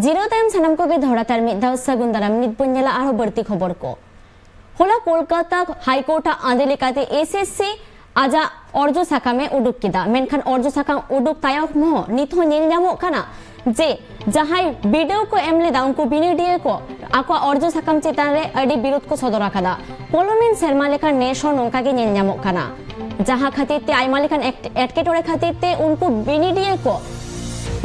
ᱡᱤᱨᱟᱹᱣ ᱛᱟᱭᱚᱢ ᱥᱟᱱᱟᱢ ᱠᱚᱜᱮ ᱫᱚᱦᱲᱟ ᱛᱮ ᱟᱨ ᱢᱤᱫ ᱫᱷᱟᱣ ᱥᱟᱹᱜᱩᱱ ᱫᱟᱨᱟᱢ᱾ ᱱᱤᱛ ᱵᱚᱱ ᱧᱮᱞᱟ ᱟᱨᱦᱚᱸ ᱵᱟᱹᱲᱛᱤ ᱠᱷᱚᱵᱚᱨ ᱠᱚ᱾ ᱦᱚᱞᱟ ᱠᱳᱞᱠᱟᱛᱟ ᱦᱟᱭᱠᱳᱨᱴ ᱟᱜ ᱟᱸᱫᱮ ᱞᱮᱠᱟᱛᱮ ᱮᱥᱮᱥᱥᱤ ᱟᱡᱟᱜ ᱚᱨᱡᱚ ᱥᱟᱠᱟᱢ ᱮ ᱩᱰᱩᱠ ᱠᱮᱫᱟ, ᱢᱮᱱᱠᱷᱟᱱ ᱚᱨᱡᱚ ᱥᱟᱠᱟᱢ ᱩᱰᱩᱠ ᱛᱟᱭᱚᱢ ᱦᱚᱸ ᱱᱤᱛ ᱦᱚᱸ ᱧᱮᱞ ᱧᱟᱢᱚᱜ ᱠᱟᱱᱟ ᱡᱮ ᱡᱟᱦᱟᱸᱭ ᱵᱤᱰᱟᱹᱣ ᱠᱚ ᱮᱢ ᱞᱮᱫᱟ, ᱩᱱᱠᱩ ᱵᱤᱱᱤᱰᱤᱭᱟᱹ ᱠᱚ ᱟᱠᱚᱣᱟᱜ ᱚᱨᱡᱚ ᱥᱟᱠᱟᱢ ᱪᱮᱛᱟᱱ ᱨᱮ ᱟᱹᱰᱤ ᱵᱤᱨᱳᱫ ᱠᱚ ᱥᱚᱫᱚᱨ ᱟᱠᱟᱫᱟ᱾ ᱯᱚᱞᱚᱢᱮᱱ ᱥᱮᱨᱢᱟ ᱞᱮᱠᱟ ᱱᱮᱥ ᱦᱚᱸ ᱱᱚᱝᱠᱟ ᱜᱮ ᱧᱮᱞ ᱧᱟᱢᱚᱜ ᱠᱟᱱᱟ, ᱡᱟᱦᱟᱸ ᱠᱷᱟᱹᱛᱤᱨ ᱛᱮ ᱟᱭᱢᱟ ᱞᱮᱠᱟᱱ ᱮᱴ-, ᱮᱴᱠᱮᱴᱚᱬᱮ ᱠᱷᱟᱹᱛᱤᱨ ᱛᱮ ᱩᱱᱠᱩ ᱵᱤᱱᱤᱰᱤᱭᱟᱹ ᱠᱚ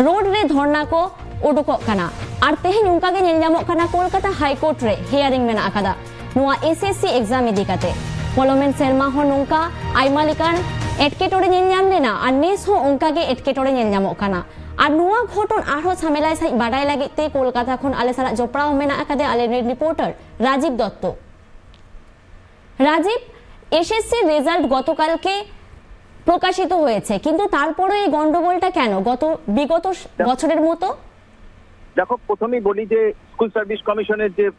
ᱨᱳᱰ ᱨᱮ ᱫᱷᱚᱨᱱᱟ ᱠᱚ ᱩᱰᱩᱠᱚᱜ ᱠᱟᱱᱟ᱾ ᱟᱨ ᱛᱮᱦᱮᱧ ᱚᱱᱠᱟ ᱜᱮ ᱧᱮᱞ ᱧᱟᱢᱚᱜ ᱠᱟᱱᱟ, ᱠᱳᱞᱠᱟᱛᱟ ᱦᱟᱭ ᱠᱳᱨᱴ ᱨᱮ ᱦᱤᱭᱟᱨᱤᱝ ᱢᱮᱱᱟᱜ ᱟᱠᱟᱫᱟ ᱱᱚᱣᱟ ᱮᱥᱮᱥᱥᱤ ᱮᱠᱡᱟᱢ ᱤᱫᱤ ᱠᱟᱛᱮ᱾ ᱯᱚᱞᱚᱢᱮᱱ ᱥᱮᱨᱢᱟ ᱦᱚᱸ ᱱᱚᱝᱠᱟ ᱟᱭᱢᱟ ᱞᱮᱠᱟᱱ ᱮᱴᱠᱮᱴᱚᱬᱮ ᱧᱮᱞ ᱧᱟᱢ ᱞᱮᱱᱟ, ᱟᱨ ᱱᱮᱥ ᱦᱚᱸ ᱚᱱᱠᱟ ᱜᱮ ᱮᱴᱠᱮᱴᱚᱬᱮ ᱧᱮᱞ ᱧᱟᱢᱚᱜ ᱠᱟᱱᱟ᱾ ᱟᱨ ᱱᱚᱣᱟ ᱜᱷᱚᱴᱚᱱ ᱟᱨᱦᱚᱸ ᱥᱟᱢᱮᱞᱟᱭ ᱥᱟᱺᱦᱤᱡ ᱵᱟᱰᱟᱭ ᱞᱟᱹᱜᱤᱫ ᱛᱮ ᱠᱳᱞᱠᱟᱛᱟ ᱠᱷᱚᱱ ᱟᱞᱮ ᱥᱟᱞᱟᱜ ᱡᱚᱯᱲᱟᱣ ᱢᱮᱱᱟᱜ ᱟᱠᱟᱫᱮᱭᱟ ᱟᱞᱮ ᱨᱮᱱ reporter Rajib Dutta. Rajib, SSC result গতকালকে প্রকাশিত হয়েছে, কিন্তু তারপরে এই গন্ডগোলটা কেন গত বিগত স-, বছরের মতো? দেখো, প্রথমেই বলি যে স্কুল সার্ভিস কমিশনের যে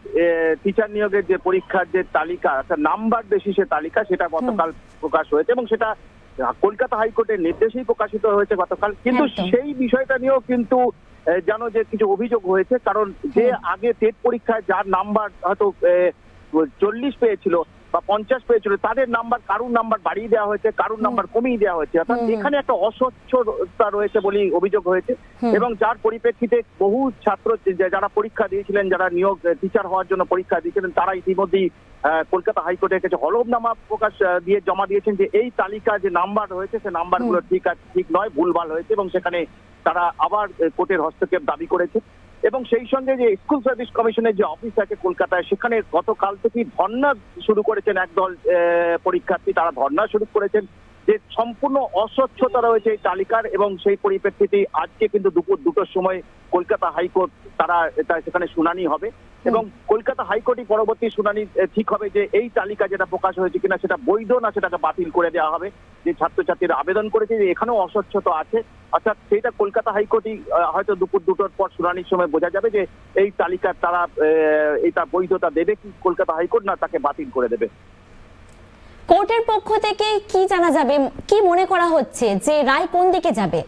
টিচার নিয়োগের যে পরীক্ষার যে তালিকা, অর্থাৎ নাম্বার বেসিসের তালিকা, সেটা গতকাল প্রকাশ হয়েছে এবং সেটা আহ, কলকাতা হাইকোর্টের নির্দেশেই প্রকাশিত হয়েছে গতকাল। কিন্তু একদম। সেই বিষয়টা নিয়েও কিন্তু আহ, জানো যে কিছু অভিযোগ হয়েছে, কারণ যে হুম। আগে টেট পরীক্ষায় যার নাম্বার হয়তো আহ, চল্লিশ পেয়েছিল, বা পঞ্চাশ পেয়েছিল, তাদের নাম্বার, কারুর নাম্বার বাড়িয়ে দেওয়া হয়েছে, কারুর নাম্বার কমিয়ে দেওয়া হয়েছে। অর্থাৎ এখানে একটা অস্বচ্ছতা রয়েছে বলেই অভিযোগ হয়েছে। এবং যার পরিপ্রেক্ষিতে বহু ছাত্র যে, যারা পরীক্ষা দিয়েছিলেন, যারা নিয়োগ, টিচার হওয়ার জন্য পরীক্ষা দিয়েছিলেন, তারা ইতিমধ্যেই আহ, কলকাতা হাইকোর্টের কাছে হলফনামা প্রকাশ, আহ, দিয়ে জমা দিয়েছেন যে এই তালিকা যে নাম্বার রয়েছে, সে নাম্বারগুলো ঠিক আছে, ঠিক নয়, ভুলভাল হয়েছে, এবং সেখানে তারা আবার আহ, কোর্টের হস্তক্ষেপ দাবি করেছে। এবং সেই সঙ্গে যে স্কুল সার্ভিস কমিশনের যে অফিস আছে কলকাতায়, সেখানে গতকাল থেকেই ধর্ণা শুরু করেছেন একদল আহ, পরীক্ষার্থী, তারা ধর্ণা শুরু করেছেন যে সম্পূর্ণ অস্বচ্ছতা রয়েছে এই তালিকার। এবং সেই পরিপ্রেক্ষিতে আজকে কিন্তু দুপুর দুটোর সময় কলকাতা হাইকোর্ট তারা এটা, সেখানে শুনানি হবে। এবং কলকাতা হাইকোর্টই পরবর্তী শুনানি আহ, ঠিক হবে যে এই তালিকা যেটা প্রকাশ হয়েছে কিনা সেটা বৈধ, না সেটাকে বাতিল করে দেওয়া হবে। যে ছাত্রছাত্রীরা আবেদন করেছে যে এখানেও অস্বচ্ছতা আছে, অর্থাৎ সেইটা কলকাতা হাইকোর্টই আহ, হয়তো দুপুর দুটোর পর শুনানির সময় বোঝা যাবে যে এই তালিকার তারা আহ, এটা বৈধতা দেবে কি কলকাতা হাইকোর্ট, না তাকে বাতিল করে দেবে। কোর্টের পক্ষ থেকে কি জানা যাবে, কি মনে করা হচ্ছে যে রায় কোন দিকে যাবে?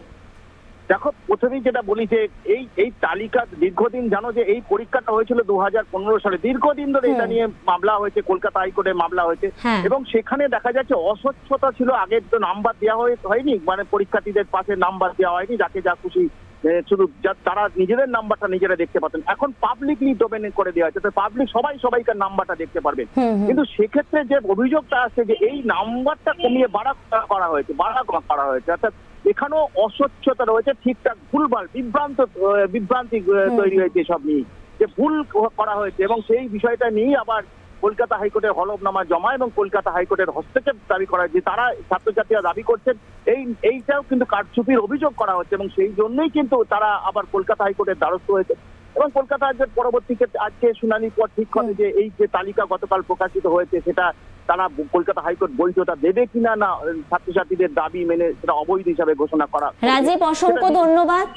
দেখো, প্রথমেই যেটা বলি যে এই এই তালিকা দীর্ঘদিন, জানো যে এই পরীক্ষাটা হয়েছিল দু হাজার পনেরো সালে, দীর্ঘদিন ধরে এটা নিয়ে মামলা হয়েছে, কলকাতা হাইকোর্টে মামলা হয়েছে। হ্যাঁ। এবং সেখানে দেখা যাচ্ছে অস্বচ্ছতা ছিল, আগে তো নাম্বার দেওয়া হয়ে- হয়নি, মানে পরীক্ষার্থীদের পাশে নাম্বার দেওয়া হয়নি, যাকে যা খুশি আহ, শুধু যা- তারা নিজেদের নাম্বারটা নিজেরা দেখতে পাচ্ছেন। এখন পাবলিকলি ডোমেন করে দেওয়া হয়েছে, তো পাবলিক সবাই সবাইকার নাম্বারটা দেখতে পারবে। হুম, হুম। কিন্তু সেক্ষেত্রে যে অভিযোগটা আসছে যে এই নাম্বারটা কমিয়ে বাড়া করা হয়েছে, বাড়া করা হয়েছে, অর্থাৎ এখানেও অস্বচ্ছতা রয়েছে, ঠিকঠাক ভুলভাল, বিভ্রান্ত আহ, বিভ্রান্তি আহ, তৈরি হয়েছে সব নিয়ে, যে ভুল ক- করা হয়েছে। এবং সেই বিষয়টা নিয়েই আবার কলকাতা হাইকোর্টে হলফনামা জমা এবং কলকাতা হাইকোর্টের হস্তক্ষেপ দাবি করা হয়েছে। তারা, ছাত্রছাত্রীরা দাবি করছেন এই এইটাও কিন্তু কারচুপির অভিযোগ করা হচ্ছে, এবং সেই জন্যই কিন্তু তারা আবার কলকাতা হাইকোর্টের দ্বারস্থ হয়েছে। এবং কলকাতা হাইকোর্ট পরবর্তী ক্ষেত্রে আজকে শুনানির পর ঠিক হবে যে এই যে তালিকা গতকাল প্রকাশিত হয়েছে, সেটা তারা ব- কলকাতা হাইকোর্ট বৈধতা দেবে কিনা, না ছাত্রছাত্রীদের দাবি মেনে সেটা অবৈধ হিসাবে ঘোষণা করা হবে। ᱨᱟᱡᱤᱵ, ᱚᱥᱚᱝᱠᱷᱚ সেটা ᱫᱷᱚᱱᱱᱚᱵᱟᱫ᱾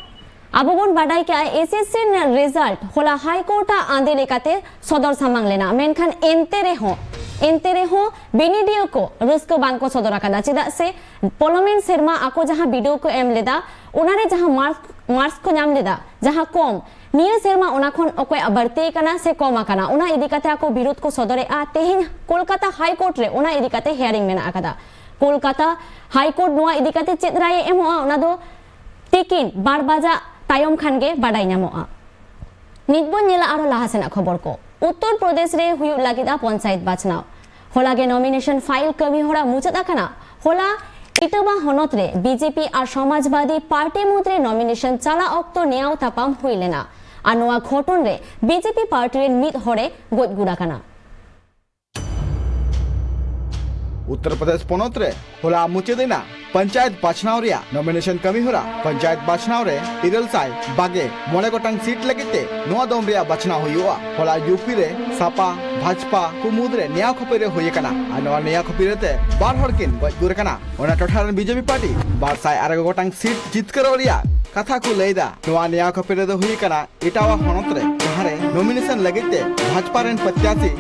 ᱟᱵᱚ ᱵᱚᱱ ᱵᱟᱰᱟᱭ ᱠᱟᱜᱼᱟ, ᱮᱥ ᱮᱥ ᱥᱤ ᱨᱮᱱᱟᱜ ᱨᱮᱡᱟᱞᱴ ᱦᱚᱞᱟ ᱦᱟᱭ ᱠᱳᱨᱴ ᱟᱜ ᱟᱸᱫᱮ ᱞᱮᱠᱟᱛᱮ ᱥᱚᱫᱚᱨ ᱥᱟᱢᱟᱝ ᱞᱮᱱᱟ, ᱢᱮᱱᱠᱷᱟᱱ ᱮᱱᱛᱮ ᱨᱮᱦᱚᱸ, ᱮᱱᱛᱮ ᱨᱮᱦᱚᱸ ᱵᱤᱱᱤᱰᱤᱭᱳ ᱠᱚ ᱨᱟᱹᱥᱠᱟᱹ ᱵᱟᱝ ᱠᱚ ᱥᱚᱫᱚᱨ ᱟᱠᱟᱫᱟ᱾ ᱪᱮᱫᱟᱜ ᱥᱮ ᱯᱚᱞᱚᱢᱮᱱ ᱥᱮᱨᱢᱟ ᱟᱠᱚ ᱡᱟᱦᱟᱸ ᱵᱤᱰᱟᱹᱣ ᱠᱚ ᱮᱢ ᱞᱮᱫᱟ, ᱚᱱᱟᱨᱮ ᱡᱟᱦᱟᱸ ᱢᱟᱨᱠ ᱢᱟᱨᱠᱥ ᱠᱚ ᱧᱟᱢ ᱞᱮᱫᱟ, ᱡᱟᱦᱟᱸ ᱠᱚᱢ, ᱱᱤᱭᱟᱹ ᱥᱮᱨᱢᱟ ᱚᱱᱟ ᱠᱷᱚᱱ ᱚᱠᱚᱭᱟᱜ ᱵᱟᱹᱲᱛᱤ ᱟᱠᱟᱱᱟ ᱥᱮ ᱠᱚᱢ ᱟᱠᱟᱱᱟ, ᱚᱱᱟ ᱤᱫᱤ ᱠᱟᱛᱮ ᱟᱠᱚ ᱵᱤᱨᱳᱫ ᱠᱚ ᱥᱚᱫᱚᱨᱮᱫᱼᱟ᱾ ᱛᱮᱦᱮᱧ ᱠᱳᱞᱠᱟᱛᱟ ᱦᱟᱭ ᱠᱳᱨᱴ ᱨᱮ ᱚᱱᱟ ᱤᱫᱤ ᱠᱟᱛᱮ ᱦᱤᱭᱟᱨᱤᱝ ᱢᱮᱱᱟᱜ ᱟᱠᱟᱫᱟ᱾ ᱠᱳᱞᱠᱟᱛᱟ ᱦᱟᱭ ᱠᱳᱨᱴ ᱱᱚᱣᱟ ᱤᱫᱤ ᱠᱟᱛᱮ ᱪᱮᱫ ᱨᱟᱭ ᱮ ᱮᱢᱚᱜᱼᱟ, ᱚᱱᱟ ᱫᱚ ᱛᱤᱠᱤᱱ ᱵᱟᱨ ᱵᱟᱡᱟᱜ ᱛᱟᱭᱚᱢ ᱠᱷᱟᱱ ᱜᱮ ᱵᱟᱰᱟᱭ ᱧᱟᱢᱚᱜᱼᱟ᱾ ᱱᱤᱛ ᱵᱚᱱ ᱧᱮᱞᱟ ᱟᱨᱚ ᱞᱟᱦᱟ ᱥᱮᱱᱟᱜ ᱠᱷᱚᱵᱚᱨ ᱠᱚ᱾ ᱩᱛᱛᱚᱨ ᱯᱨᱚᱫᱮᱥ ᱨᱮ ᱦᱩᱭᱩᱜ ᱞᱟᱹᱜᱤᱫ ᱟ ᱯᱚᱧᱪᱟᱭᱮᱛ ᱵᱟᱪᱷᱱᱟᱣ᱾ ᱦᱚᱞᱟ ᱜᱮ ᱱᱚᱢᱤᱱᱮᱥᱚᱱ ᱯᱷᱟᱭᱤᱞ ᱠᱟᱹᱢᱤ ᱦᱚᱨᱟ ᱢᱩᱪᱟᱹᱫ ᱟᱠᱟᱱᱟ᱾ ᱦᱚᱞᱟ ᱤᱴᱟᱹᱵᱟ ᱦᱚᱱᱚᱛ ᱨᱮ ᱵᱤᱡᱮᱯᱤ ᱟᱨ ᱥᱚᱢᱟᱡᱽᱵᱟᱫᱤ ᱯᱟᱨᱴᱤ ᱢᱩᱫᱽᱨᱮ ᱱᱚᱢᱤᱱᱮᱥᱚᱱ ᱪᱟᱞᱟᱜ ᱚᱠᱛᱚ ᱱᱮᱭᱟᱣ ᱛᱟᱯᱟᱢ ᱦᱩᱭ ᱞᱮᱱᱟ ᱟᱨ ᱱᱚᱣᱟ ᱜᱷᱚᱴᱚᱱ ᱨᱮ ᱵᱤᱡᱮᱯᱤ ᱯᱟᱨᱴᱤ ᱨᱮᱱ ᱢᱤᱫ ᱦᱚᱲᱮ ᱜᱚᱡ ᱜᱩᱨ ᱟᱠᱟᱱᱟ᱾ ᱩᱛᱛᱚᱨ ᱯᱨᱚᱫᱮᱥ ᱯᱚᱱᱚᱛ ᱨᱮ ᱦᱚᱞᱟ ᱢᱩᱪᱟᱹᱫ ᱮᱱᱟ ᱯᱚᱧᱪᱟᱭᱮᱛ ᱵᱟᱪᱷᱱᱟᱣ ᱨᱮᱭᱟᱜ ᱱᱚᱢᱤᱱᱮᱥᱚᱱ ᱠᱟᱹᱢᱤ ᱦᱚᱨᱟ᱾ ᱯᱚᱧᱪᱟᱭᱮᱛ ᱵᱟᱪᱷᱱᱟᱣ ᱨᱮ ᱤᱨᱟᱹᱞ ᱥᱟᱭ ᱵᱟᱜᱮ ᱢᱚᱬᱮ ᱜᱚᱴᱟᱝ ᱥᱤᱴ ᱞᱟᱹᱜᱤᱫ ᱛᱮ ᱱᱚᱣᱟ ᱫᱚᱢ ᱨᱮᱭᱟᱜ ᱵᱟᱪᱷᱱᱟᱣ ᱦᱩᱭᱩᱜᱼᱟ᱾ ᱦᱚᱞᱟ ᱭᱩᱯᱤ ᱨᱮ ᱥᱟᱯᱟ ᱵᱷᱟᱡᱽᱯᱟ ᱠᱚ ᱢᱩᱫᱽᱨᱮ ᱱᱮᱭᱟᱣ ᱠᱷᱟᱹᱯᱟᱹᱨᱤ ᱦᱩᱭ ᱟᱠᱟᱱᱟ ᱟᱨ ᱱᱚᱣᱟ ᱱᱮᱭᱟᱣ ᱠᱷᱟᱹᱯᱟᱹᱨᱤ ᱛᱮ ᱵᱟᱨ ᱦᱚᱲ ᱠᱤᱱ ᱜᱚᱡ ᱜᱩᱨ ᱟᱠᱟᱱᱟ᱾ ᱚᱱᱟ ᱴᱚᱴᱷᱟ ᱨᱮᱱ ᱵᱤᱡᱮᱯᱤ ᱯᱟᱨᱴᱤ ᱵᱟᱨ ᱥᱟᱭ ᱟᱨᱮ ᱜᱚᱴᱟᱝ ᱥᱤᱴ ᱡᱤᱛᱠᱟᱹᱨᱚᱜ ᱨᱮᱭᱟᱜ ᱠᱟᱛᱷᱟ ᱠᱚ ᱞᱟᱹᱭ ᱮᱫᱟ᱾ ᱱᱚᱣᱟ ᱱᱮᱭᱟᱣ ᱠᱷᱟᱹᱯᱟᱹᱨᱤ ᱫᱚ ᱦᱩᱭ ᱟᱠᱟᱱᱟ ᱤᱴᱟᱣᱟ ᱦᱚᱱᱚᱛ ᱨᱮ, ᱡᱟᱦᱟᱸ ᱨᱮ ᱱᱚᱢᱤᱱᱮᱥᱚᱱ ᱞᱟᱹᱜᱤᱫ ᱛᱮ ᱵᱷᱟᱡᱽᱯᱟ ᱨᱮᱱ ᱯᱨᱚᱛᱭᱟᱥᱤ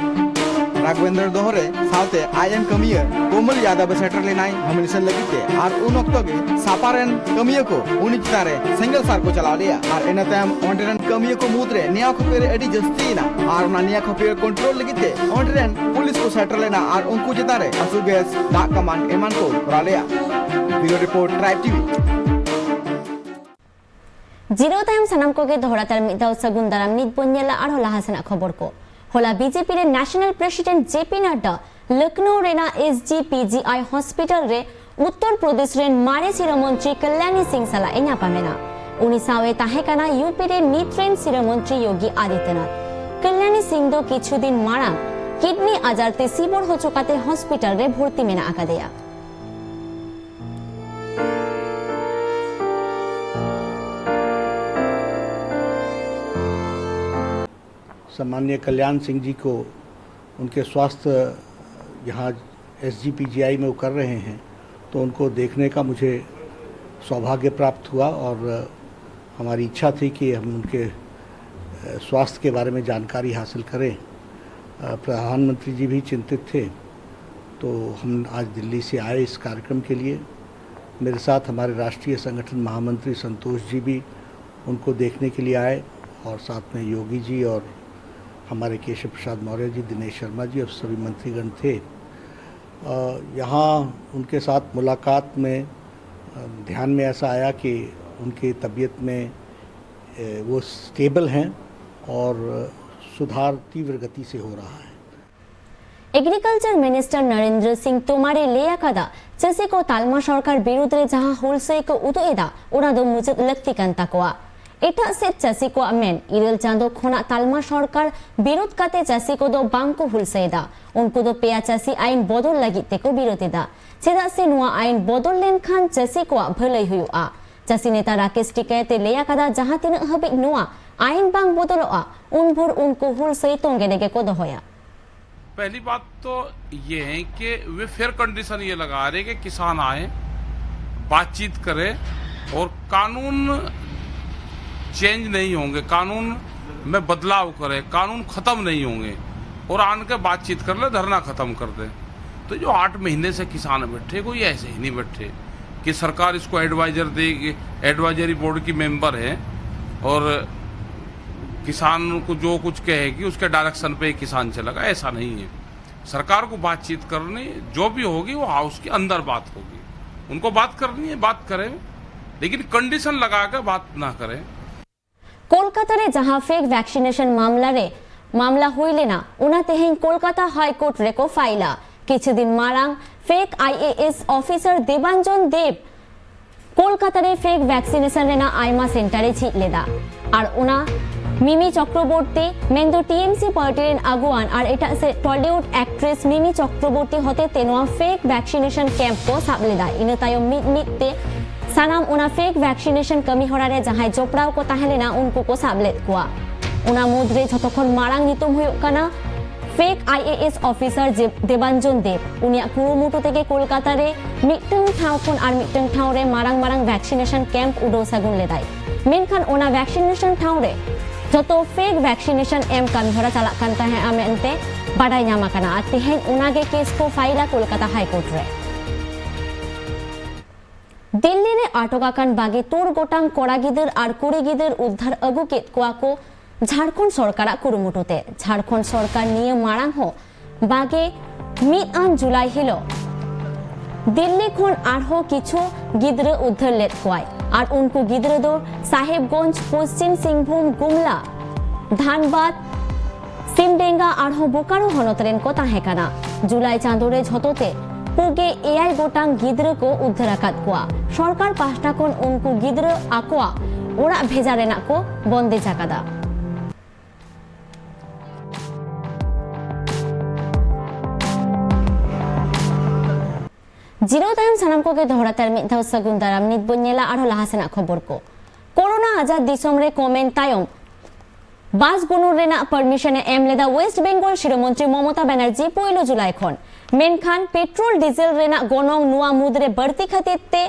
ᱨᱟᱜᱷᱵᱮᱱᱫᱨᱚ ᱫᱚᱦᱚᱨᱮ ᱥᱟᱶᱛᱮ ᱟᱡ ᱨᱮᱱ ᱠᱟᱹᱢᱤᱭᱟᱹ ᱠᱳᱢᱚᱞ ᱭᱟᱫᱚᱵ ᱮ ᱥᱮᱴᱮᱨ ᱞᱮᱱᱟᱭ ᱱᱚᱢᱤᱱᱮᱥᱚᱱ ᱞᱟᱹᱜᱤᱫ ᱛᱮ᱾ ᱟᱨ ᱩᱱ ᱚᱠᱛᱚ ᱜᱮ ᱥᱟᱯᱟ ᱨᱮᱱ ᱠᱟᱹᱢᱤᱭᱟᱹ ᱠᱚ ᱩᱱᱤ ᱪᱮᱛᱟᱱ ᱨᱮ ᱥᱮᱸᱜᱮᱞ ᱥᱟᱨ ᱠᱚ ᱪᱟᱞᱟᱣ ᱞᱮᱫᱼᱟ᱾ ᱟᱨ ᱤᱱᱟᱹ ᱛᱟᱭᱚᱢ ᱚᱸᱰᱮ ᱨᱮᱱ ᱠᱟᱹᱢᱤᱭᱟᱹ ᱠᱚ ᱢᱩᱫᱽᱨᱮ ᱱᱮᱭᱟᱣ ᱠᱷᱟᱹᱯᱟᱹᱨᱤ ᱟᱹᱰᱤ ᱡᱟᱹᱥᱛᱤᱭᱮᱱᱟ᱾ ᱟᱨ ᱚᱱᱟ ᱱᱮᱭᱟᱣ ᱠᱷᱟᱹᱯᱟᱹᱨᱤ ᱠᱚᱱᱴᱨᱳᱞ ᱞᱟᱹᱜᱤᱫ ᱛᱮ ᱚᱸᱰᱮ ᱨᱮᱱ ᱯᱩᱞᱤᱥ ᱠᱚ ᱥᱮᱴᱮᱨ ᱞᱮᱱᱟ ᱟᱨ ᱩᱱᱠᱩ ᱪᱮᱛᱟᱱ ᱨᱮ ᱟᱹᱥᱩ ᱜᱮᱥ, ᱫᱟᱜ ᱠᱟᱢᱟᱱ ᱮᱢᱟᱱ ᱠᱚ ᱠᱚᱨᱟᱣ ᱞᱮᱫᱼᱟ᱾ ᱵᱤᱭᱩᱨᱳ ᱨᱤᱯᱳᱨᱴ, ᱴᱨᱟᱭᱤᱵᱽ ᱴᱤᱵᱷᱤ᱾ ᱡᱤᱨᱟᱹᱣ ᱛᱟᱭᱚᱢ ᱥᱟᱱᱟᱢ ᱠᱚᱜᱮ ᱫᱚᱦᱲᱟ ᱛᱮ ᱟᱨ ᱢᱤᱫ ᱫᱷᱟᱣ ᱥᱟᱹᱜᱩᱱ ᱫᱟᱨᱟᱢ᱾ ᱱᱤᱛ ᱵᱚᱱ ᱧᱮᱞᱟ ᱟᱨᱦᱚᱸ ᱞᱟᱦᱟ ᱥᱮᱱᱟᱜ ᱠᱷᱚᱵᱚᱨ ᱠᱚ᱾ ᱦᱚᱞᱟ ᱵᱤᱡᱮᱯᱤ ᱨᱮᱱ ᱱᱮᱥᱚᱱᱟᱞ ᱯᱨᱮᱥᱤᱰᱮᱱᱴ ᱡᱮ ᱯᱤ ᱱᱟᱰᱰᱟ ᱞᱚᱠᱷᱱᱚᱣ ᱨᱮᱱᱟᱜ ᱮᱥ ᱡᱤ ᱯᱤ ᱡᱤ ᱟᱭ ᱦᱚᱥᱯᱤᱴᱟᱞ ᱨᱮ ᱩᱛᱛᱚᱨ ᱯᱨᱚᱫᱮᱥ ᱨᱮᱱ ᱢᱟᱨᱮ ᱥᱤᱨᱟᱹ ᱢᱚᱱᱛᱨᱤ ᱠᱚᱞᱭᱟᱱᱤ ᱥᱤᱝ ᱥᱟᱞᱟᱜ ᱮ ᱧᱟᱯᱟᱢ ᱮᱱᱟ᱾ ᱩᱱᱤ ᱥᱟᱶ ᱮ ᱛᱟᱦᱮᱸ ᱠᱟᱱᱟ ᱭᱩ ᱯᱤ ᱨᱮᱱ ᱱᱤᱛ ᱨᱮᱱ ᱥᱤᱨᱟᱹ ᱢᱚᱱᱛᱨᱤ ᱭᱳᱜᱤ ᱟᱫᱤᱛᱭᱚᱱᱟᱛᱷ᱾ ᱠᱚᱞᱭᱟᱱᱤ ᱥᱤᱝ ᱫᱚ ᱠᱤᱪᱷᱩ ᱫᱤᱱ ᱢᱟᱲᱟᱝ ᱠᱤᱰᱱᱤ ᱟᱡᱟᱨ ᱛᱮ ᱥᱤᱵᱚᱲ ᱦᱚᱪᱚ ᱠᱟᱛᱮ ᱦᱚᱥᱯᱤᱴᱟᱞ ᱨᱮ ᱵᱷᱚᱨᱛᱤ ᱢᱮᱱᱟᱜ ᱟᱠᱟᱫᱮᱭᱟ᱾ सामान्य कल्याण सिंह जी को उनके स्वास्थ्य, यहाँ एस जी पी जी आई में वो कर रहे हैं, तो उनको देखने का मुझे सौभाग्य प्राप्त हुआ और हमारी इच्छा थी कि हम उनके, अ, स्वास्थ्य के बारे में जानकारी हासिल करें। अ, प्रधानमंत्री जी भी चिंतित थे, तो हम आज दिल्ली से आए इस कार्यक्रम के लिए। मेरे साथ हमारे राष्ट्रीय संगठन महामंत्री संतोष जी भी उनको देखने के लिए आए और साथ में योगी जी और हमारे केशव प्रसाद मौर्य जी, दिनेश शर्मा जी और सभी मंत्रीगण थे। अ, यहाँ उनके साथ मुलाकात में, अ, ध्यान में ऐसा आया कि उनकी तबीयत में, अ, वो स्टेबल हैं और सुधार तीव्र गति से हो रहा है। ᱮᱜᱽᱨᱤᱠᱟᱞᱪᱟᱨ ᱢᱤᱱᱤᱥᱴᱟᱨ ᱱᱚᱨᱮᱱᱫᱨᱚ ᱥᱤᱝ ᱛᱳᱢᱟᱨᱮ ᱞᱟᱹᱭ ᱟᱠᱟᱫᱟ, ᱪᱟᱹᱥᱤ ᱠᱚ ᱛᱟᱞᱢᱟ ᱥᱚᱨᱠᱟᱨ ᱵᱤᱨᱩᱫᱽ ᱨᱮ ᱡᱟᱦᱟᱸ ᱦᱩᱞᱥᱟᱹᱭ ᱠᱚ ᱩᱫᱩᱜ ᱮᱫᱟ, ᱚᱱᱟ ᱫᱚ ᱢᱩᱪᱟᱹᱫ ᱞᱟᱹᱠᱛᱤ ᱠᱟᱱ ᱛᱟᱠᱚᱣᱟ᱾ ᱮᱴᱟᱜ ᱥᱮᱫ ᱪᱟᱹᱥᱤ ᱠᱚᱣᱟᱜ ᱢᱮᱱ, ᱤᱨᱟᱹᱞ ᱪᱟᱸᱫᱚ ᱠᱷᱚᱱᱟᱜ ᱛᱟᱞᱢᱟ ᱥᱚᱨᱠᱟᱨ ᱵᱤᱨᱩᱫᱽ ᱠᱟᱛᱮ ᱪᱟᱹᱥᱤ ᱠᱚᱫᱚ ᱵᱟᱝ ᱠᱚ ᱦᱩᱞᱥᱟᱹᱭ ᱮᱫᱟ᱾ ᱩᱱᱠᱩ ᱫᱚ ᱯᱮᱭᱟ ᱪᱟᱹᱥᱤ ᱟᱭᱤᱱ ᱵᱚᱫᱚᱞ ᱞᱟᱹᱜᱤᱫ ᱛᱮᱠᱚ ᱵᱤᱨᱩᱫᱽ ᱮᱫᱟ, ᱪᱮᱫᱟᱜ ᱥᱮ ᱱᱚᱣᱟ ᱟᱭᱤᱱ ᱵᱚᱫᱚᱞ ᱞᱮᱱᱠᱷᱟᱱ ᱪᱟᱹᱥᱤ ᱠᱚᱣᱟᱜ ᱵᱷᱟᱹᱞᱟᱹᱭ ᱦᱩᱭᱩᱜᱼᱟ᱾ ᱪᱟᱹᱥᱤ ᱱᱮᱛᱟ ᱨᱟᱠᱮᱥ ᱴᱤᱠᱟᱭᱛᱮ ᱞᱟᱹᱭ ᱟᱠᱟᱫᱟ, ᱡᱟᱦᱟᱸ ᱛᱤᱱᱟᱹᱜ ᱦᱟᱹᱵᱤᱡ ᱱᱚᱣᱟ ᱟᱭᱤᱱ ᱵᱟᱝ ᱵᱚᱫᱚᱞᱚᱜᱼᱟ, ᱩᱱ ᱵᱷᱳᱨ ᱩᱱᱠᱩ ᱦᱩᱞᱥᱟᱹᱭ ᱛᱚᱸᱜᱮ ᱨᱮᱜᱮ ᱠᱚ ᱫᱚᱦᱚᱭᱟ᱾ पहली बात तो ये है कि वे फेयर कंडीशन ये लगा रहे कि किसान आए, बातचीत करें और कानून चेंज नहीं होंगे, कानून में बदलाव करें, कानून खत्म नहीं होंगे और आन के बातचीत कर ले, धरना खत्म कर दे। तो जो आठ महीने से किसान बैठे, कोई ऐसे ही नहीं बैठे कि सरकार इसको एडवाइजर देगी। एडवाइजरी बोर्ड की मेंबर है और किसान को जो कुछ कहेगी उसके डायरेक्शन पे किसान चलेगा, ऐसा नहीं है। सरकार को बातचीत करनी, जो भी होगी वो हाउस के अंदर बात होगी। उनको बात करनी है, बात करें, लेकिन कंडीशन लगा के बात ना करें। ᱠᱳᱞᱠᱟᱛᱟ ᱨᱮ ᱡᱟᱦᱟᱸ ᱯᱷᱮᱠ ᱵᱷᱮᱠᱥᱤᱱᱮᱥᱚᱱ ᱢᱟᱢᱞᱟ ᱨᱮ ᱢᱟᱢᱞᱟ ᱦᱩᱭ ᱞᱮᱱᱟ, ᱚᱱᱟ ᱛᱮᱦᱮᱧ ᱠᱳᱞᱠᱟᱛᱟ ᱦᱟᱭ ᱠᱳᱨᱴ ᱨᱮᱠᱚ ᱯᱷᱟᱭᱤᱞᱟ᱾ ᱠᱤᱪᱷᱩ ᱫᱤᱱ ᱢᱟᱲᱟᱝ ᱯᱷᱮᱠ ᱟᱭᱤᱮᱮᱥ ᱚᱯᱷᱤᱥᱟᱨ ᱫᱮᱵᱟᱧᱡᱚᱱ ᱫᱮᱵ ᱠᱳᱞᱠᱟᱛᱟ ᱨᱮ ᱯᱷᱮᱠ ᱵᱷᱮᱠᱥᱤᱱᱮᱥᱚᱱ ᱨᱮᱱᱟᱜ ᱟᱭᱢᱟ ᱥᱮᱱᱴᱟᱨ ᱮ ᱡᱷᱤᱡ ᱞᱮᱫᱟ᱾ ᱟᱨ ᱚᱱᱟ ᱢᱤᱢᱤ ᱪᱚᱠᱨᱚᱵᱚᱨᱛᱤ, ᱢᱮᱱᱫᱚ ᱴᱤᱮᱢᱥᱤ ᱯᱟᱨᱴᱤ ᱨᱮᱱ ᱟᱹᱜᱩᱣᱟᱱ ᱟᱨ ᱮᱴᱟᱜ ᱥᱮᱫ ᱴᱚᱞᱤᱣᱩᱰ ᱮᱠᱴᱨᱮᱥ ᱢᱤᱢᱤ ᱪᱚᱠᱨᱚᱵᱚᱨᱛᱤ ᱦᱚᱛᱮᱛᱮ ᱱᱚᱣᱟ ᱯᱷᱮᱠ ᱵᱷᱮᱠᱥᱤᱱᱮᱥᱚᱱ ᱠᱮᱢᱯ ᱠᱚ ᱥᱟᱵ ᱞᱮᱫᱟ᱾ ᱤᱱᱟᱹ ᱛᱟᱭᱚᱢ ᱢᱤᱫ ᱢᱤᱫ ᱛᱮ ᱥᱟᱱᱟᱢ ᱚᱱᱟ ᱯᱷᱮᱠ ᱵᱷᱮᱠᱥᱤᱱᱮᱥᱚᱱ ᱠᱟᱹᱢᱤ ᱦᱚᱨᱟ ᱨᱮ ᱡᱟᱦᱟᱸᱭ ᱡᱚᱯᱲᱟᱣ ᱠᱚ ᱛᱟᱦᱮᱸ ᱞᱮᱱᱟ, ᱩᱱᱠᱩ ᱠᱚ ᱥᱟᱵ ᱞᱮᱫ ᱠᱚᱣᱟ᱾ ᱚᱱᱟ ᱢᱩᱫᱽᱨᱮ ᱡᱷᱚᱛᱚ ᱠᱷᱚᱱ ᱢᱟᱲᱟᱝ ᱧᱩᱛᱩᱢ ᱦᱩᱭᱩᱜ ᱠᱟᱱᱟ ᱯᱷᱮᱠ ᱟᱭᱤᱮᱮᱥ ᱚᱯᱷᱤᱥᱟᱨ ᱡᱮ-, ᱫᱮᱵᱟᱧᱡᱚᱱ ᱫᱮᱵ᱾ ᱩᱱᱤᱭᱟᱜ ᱠᱩᱨᱩᱢᱩᱴᱩ ᱛᱮᱜᱮ ᱠᱳᱞᱠᱟᱛᱟ ᱨᱮ ᱢᱤᱫᱴᱟᱝ ᱴᱷᱟᱶ ᱠᱷᱚᱱ ᱟᱨ ᱢᱤᱫᱴᱟᱝ ᱴᱷᱟᱶ ᱨᱮ ᱢᱟᱨᱟᱝ ᱢᱟᱨᱟᱝ ᱵᱷᱮᱠᱥᱤᱱᱮᱥᱚᱱ ᱠᱮᱢᱯ ᱩᱰᱟᱹᱣ ᱥᱟᱹᱜᱩᱱ ᱞᱮᱫᱟᱭ᱾ ᱢᱮᱱᱠᱷᱟᱱ ᱚᱱᱟ ᱵᱷᱮᱠᱥᱤᱱᱮᱥᱚᱱ ᱴᱷᱟᱶ ᱨᱮ ᱡᱷᱚᱛᱚ ᱯᱷᱮᱠ ᱵᱷᱮᱠᱥᱤᱱᱮᱥᱚᱱ ᱮᱢ ᱠᱟᱹᱢᱤ ᱦᱚᱨᱟ ᱪᱟᱞᱟᱜ ᱠᱟᱱ ᱛᱟᱦᱮᱸᱜᱼᱟ ᱢᱮᱱᱛᱮ ᱵᱟᱰᱟᱭ ᱧᱟᱢ ᱟᱠᱟᱱᱟ᱾ ᱟᱨ ᱛᱮᱦᱮᱧ ᱚᱱᱟᱜᱮ ᱠᱮᱥ ᱠᱚ ᱯᱷᱟᱭᱤᱞᱟ ᱠᱳᱞᱠᱟᱛᱟ ᱦᱟᱭ ᱠᱳᱨᱴ ᱨᱮ᱾ ᱫᱤᱞᱞᱤ ᱨᱮ ᱟᱴᱚᱠ ᱟᱠᱟᱱ ᱵᱟᱜᱮ ᱛᱩᱨ ᱜᱚᱴᱟᱝ ᱠᱚᱲᱟ ᱜᱤᱫᱟᱹᱨ ᱟᱨ ᱠᱩᱲᱤ ᱜᱤᱫᱟᱹᱨ ᱩᱫᱽᱫᱷᱟᱨ ᱟᱹᱜᱩ ᱠᱮᱫ ᱠᱚᱣᱟ ᱠᱚ ᱡᱷᱟᱲᱠᱷᱚᱸᱰ ᱥᱚᱨᱠᱟᱨᱟᱜ ᱠᱩᱨᱩᱢᱩᱴᱩ ᱛᱮ᱾ ᱡᱷᱟᱲᱠᱷᱚᱸᱰ ᱥᱚᱨᱠᱟᱨ ᱱᱤᱭᱟᱹ ᱢᱟᱲᱟᱝ ᱦᱚᱸ ᱵᱟᱜᱮ ᱢᱤᱫ ᱟᱱ ᱡᱩᱞᱟᱭ ᱦᱤᱞᱳᱜ ᱫᱤᱞᱞᱤ ᱠᱷᱚᱱ ᱟᱨᱦᱚᱸ ᱠᱤᱪᱷᱩ ᱜᱤᱫᱽᱨᱟᱹ ᱩᱫᱽᱫᱷᱟᱹᱨ ᱞᱮᱫ ᱠᱚᱣᱟᱭ ᱟᱨ ᱩᱱᱠᱩ ᱜᱤᱫᱽᱨᱟᱹ ᱫᱚ ᱥᱟᱦᱮᱵᱽᱜᱚᱸᱡᱽ, ᱯᱚᱥᱪᱤᱢ ᱥᱤᱝᱵᱷᱩᱢ, ᱜᱩᱢᱞᱟ, ᱫᱷᱟᱱᱵᱟᱫᱽ, ᱥᱤᱢᱰᱮᱸᱜᱟ ᱟᱨᱦᱚᱸ ᱵᱳᱠᱟᱨᱳ ᱦᱚᱱᱚᱛ ᱨᱮᱱ ᱠᱚ ᱛᱟᱦᱮᱸ ᱠᱟᱱᱟ᱾ ᱡᱩᱞᱟᱭ ᱪᱟᱸᱫᱳ ᱨᱮ ᱡᱷᱚᱛᱚ ᱛᱮ ᱯᱩᱜᱮ ᱮᱭᱟᱭ ᱜᱚᱴᱟᱝ ᱜᱤᱫᱽᱨᱟᱹ ᱠᱚ ᱩᱫᱽᱫᱷᱟᱹᱨ ᱟᱠᱟᱫ ᱠᱚᱣᱟ᱾ ᱥᱚᱨᱠᱟᱨ ᱯᱟᱦᱴᱟ ᱠᱷᱚᱱ ᱩᱱᱠᱩ ᱜᱤᱫᱽᱨᱟᱹ ᱟᱠᱚᱣᱟᱜ ᱚᱲᱟᱜ ᱵᱷᱮᱡᱟ ᱨᱮᱱᱟᱜ ᱠᱚ ᱵᱚᱱᱫᱮᱡ ᱟᱠᱟᱫᱟ᱾ ᱡᱤᱨᱟᱹᱣ ᱛᱟᱭᱚᱢ ᱥᱟᱱᱟᱢ ᱠᱚᱜᱮ ᱫᱚᱦᱲᱟ ᱛᱮ ᱟᱨ ᱢᱤᱫ ᱫᱷᱟᱣ ᱥᱟᱹᱜᱩᱱ ᱫᱟᱨᱟᱢ᱾ ᱱᱤᱛ ᱵᱚᱱ ᱧᱮᱞᱟ ᱟᱨᱦᱚᱸ ᱞᱟᱦᱟ ᱥᱮᱱᱟᱜ ᱠᱷᱚᱵᱚᱨ ᱠᱚ᱾ ᱠᱳᱨᱳᱱᱟ ᱟᱡᱟᱨ ᱫᱤᱥᱚᱢ ᱨᱮ ᱠᱚᱢ ᱮᱱ ᱛᱟᱭᱚᱢ ᱵᱟᱥ ᱜᱩᱱᱩᱨ ᱨᱮᱱᱟᱜ ᱯᱟᱨᱢᱤᱥᱚᱱ ᱮ ᱮᱢ ᱞᱮᱫᱟ ᱳᱭᱮᱥᱴ ᱵᱮᱝᱜᱚᱞ ᱥᱤᱨᱟᱹ ᱢᱚᱱᱛᱨᱤ ᱢᱚᱢᱚᱛᱟ ᱵᱟᱱᱟᱨᱡᱤ ᱯᱳᱭᱞᱳ ᱡᱩᱞᱟᱭ ᱠᱷᱚᱱ᱾ ᱢᱮᱱᱠᱷᱟᱱ ᱯᱮᱴᱨᱳᱞ ᱰᱤᱡᱮᱞ ᱨᱮᱱᱟᱜ ᱜᱚᱱᱚᱝ ᱱᱚᱣᱟ ᱢᱩᱫᱽᱨᱮ ᱵᱟᱹᱲᱛᱤ ᱠᱷᱟᱹᱛᱤᱨ ᱛᱮ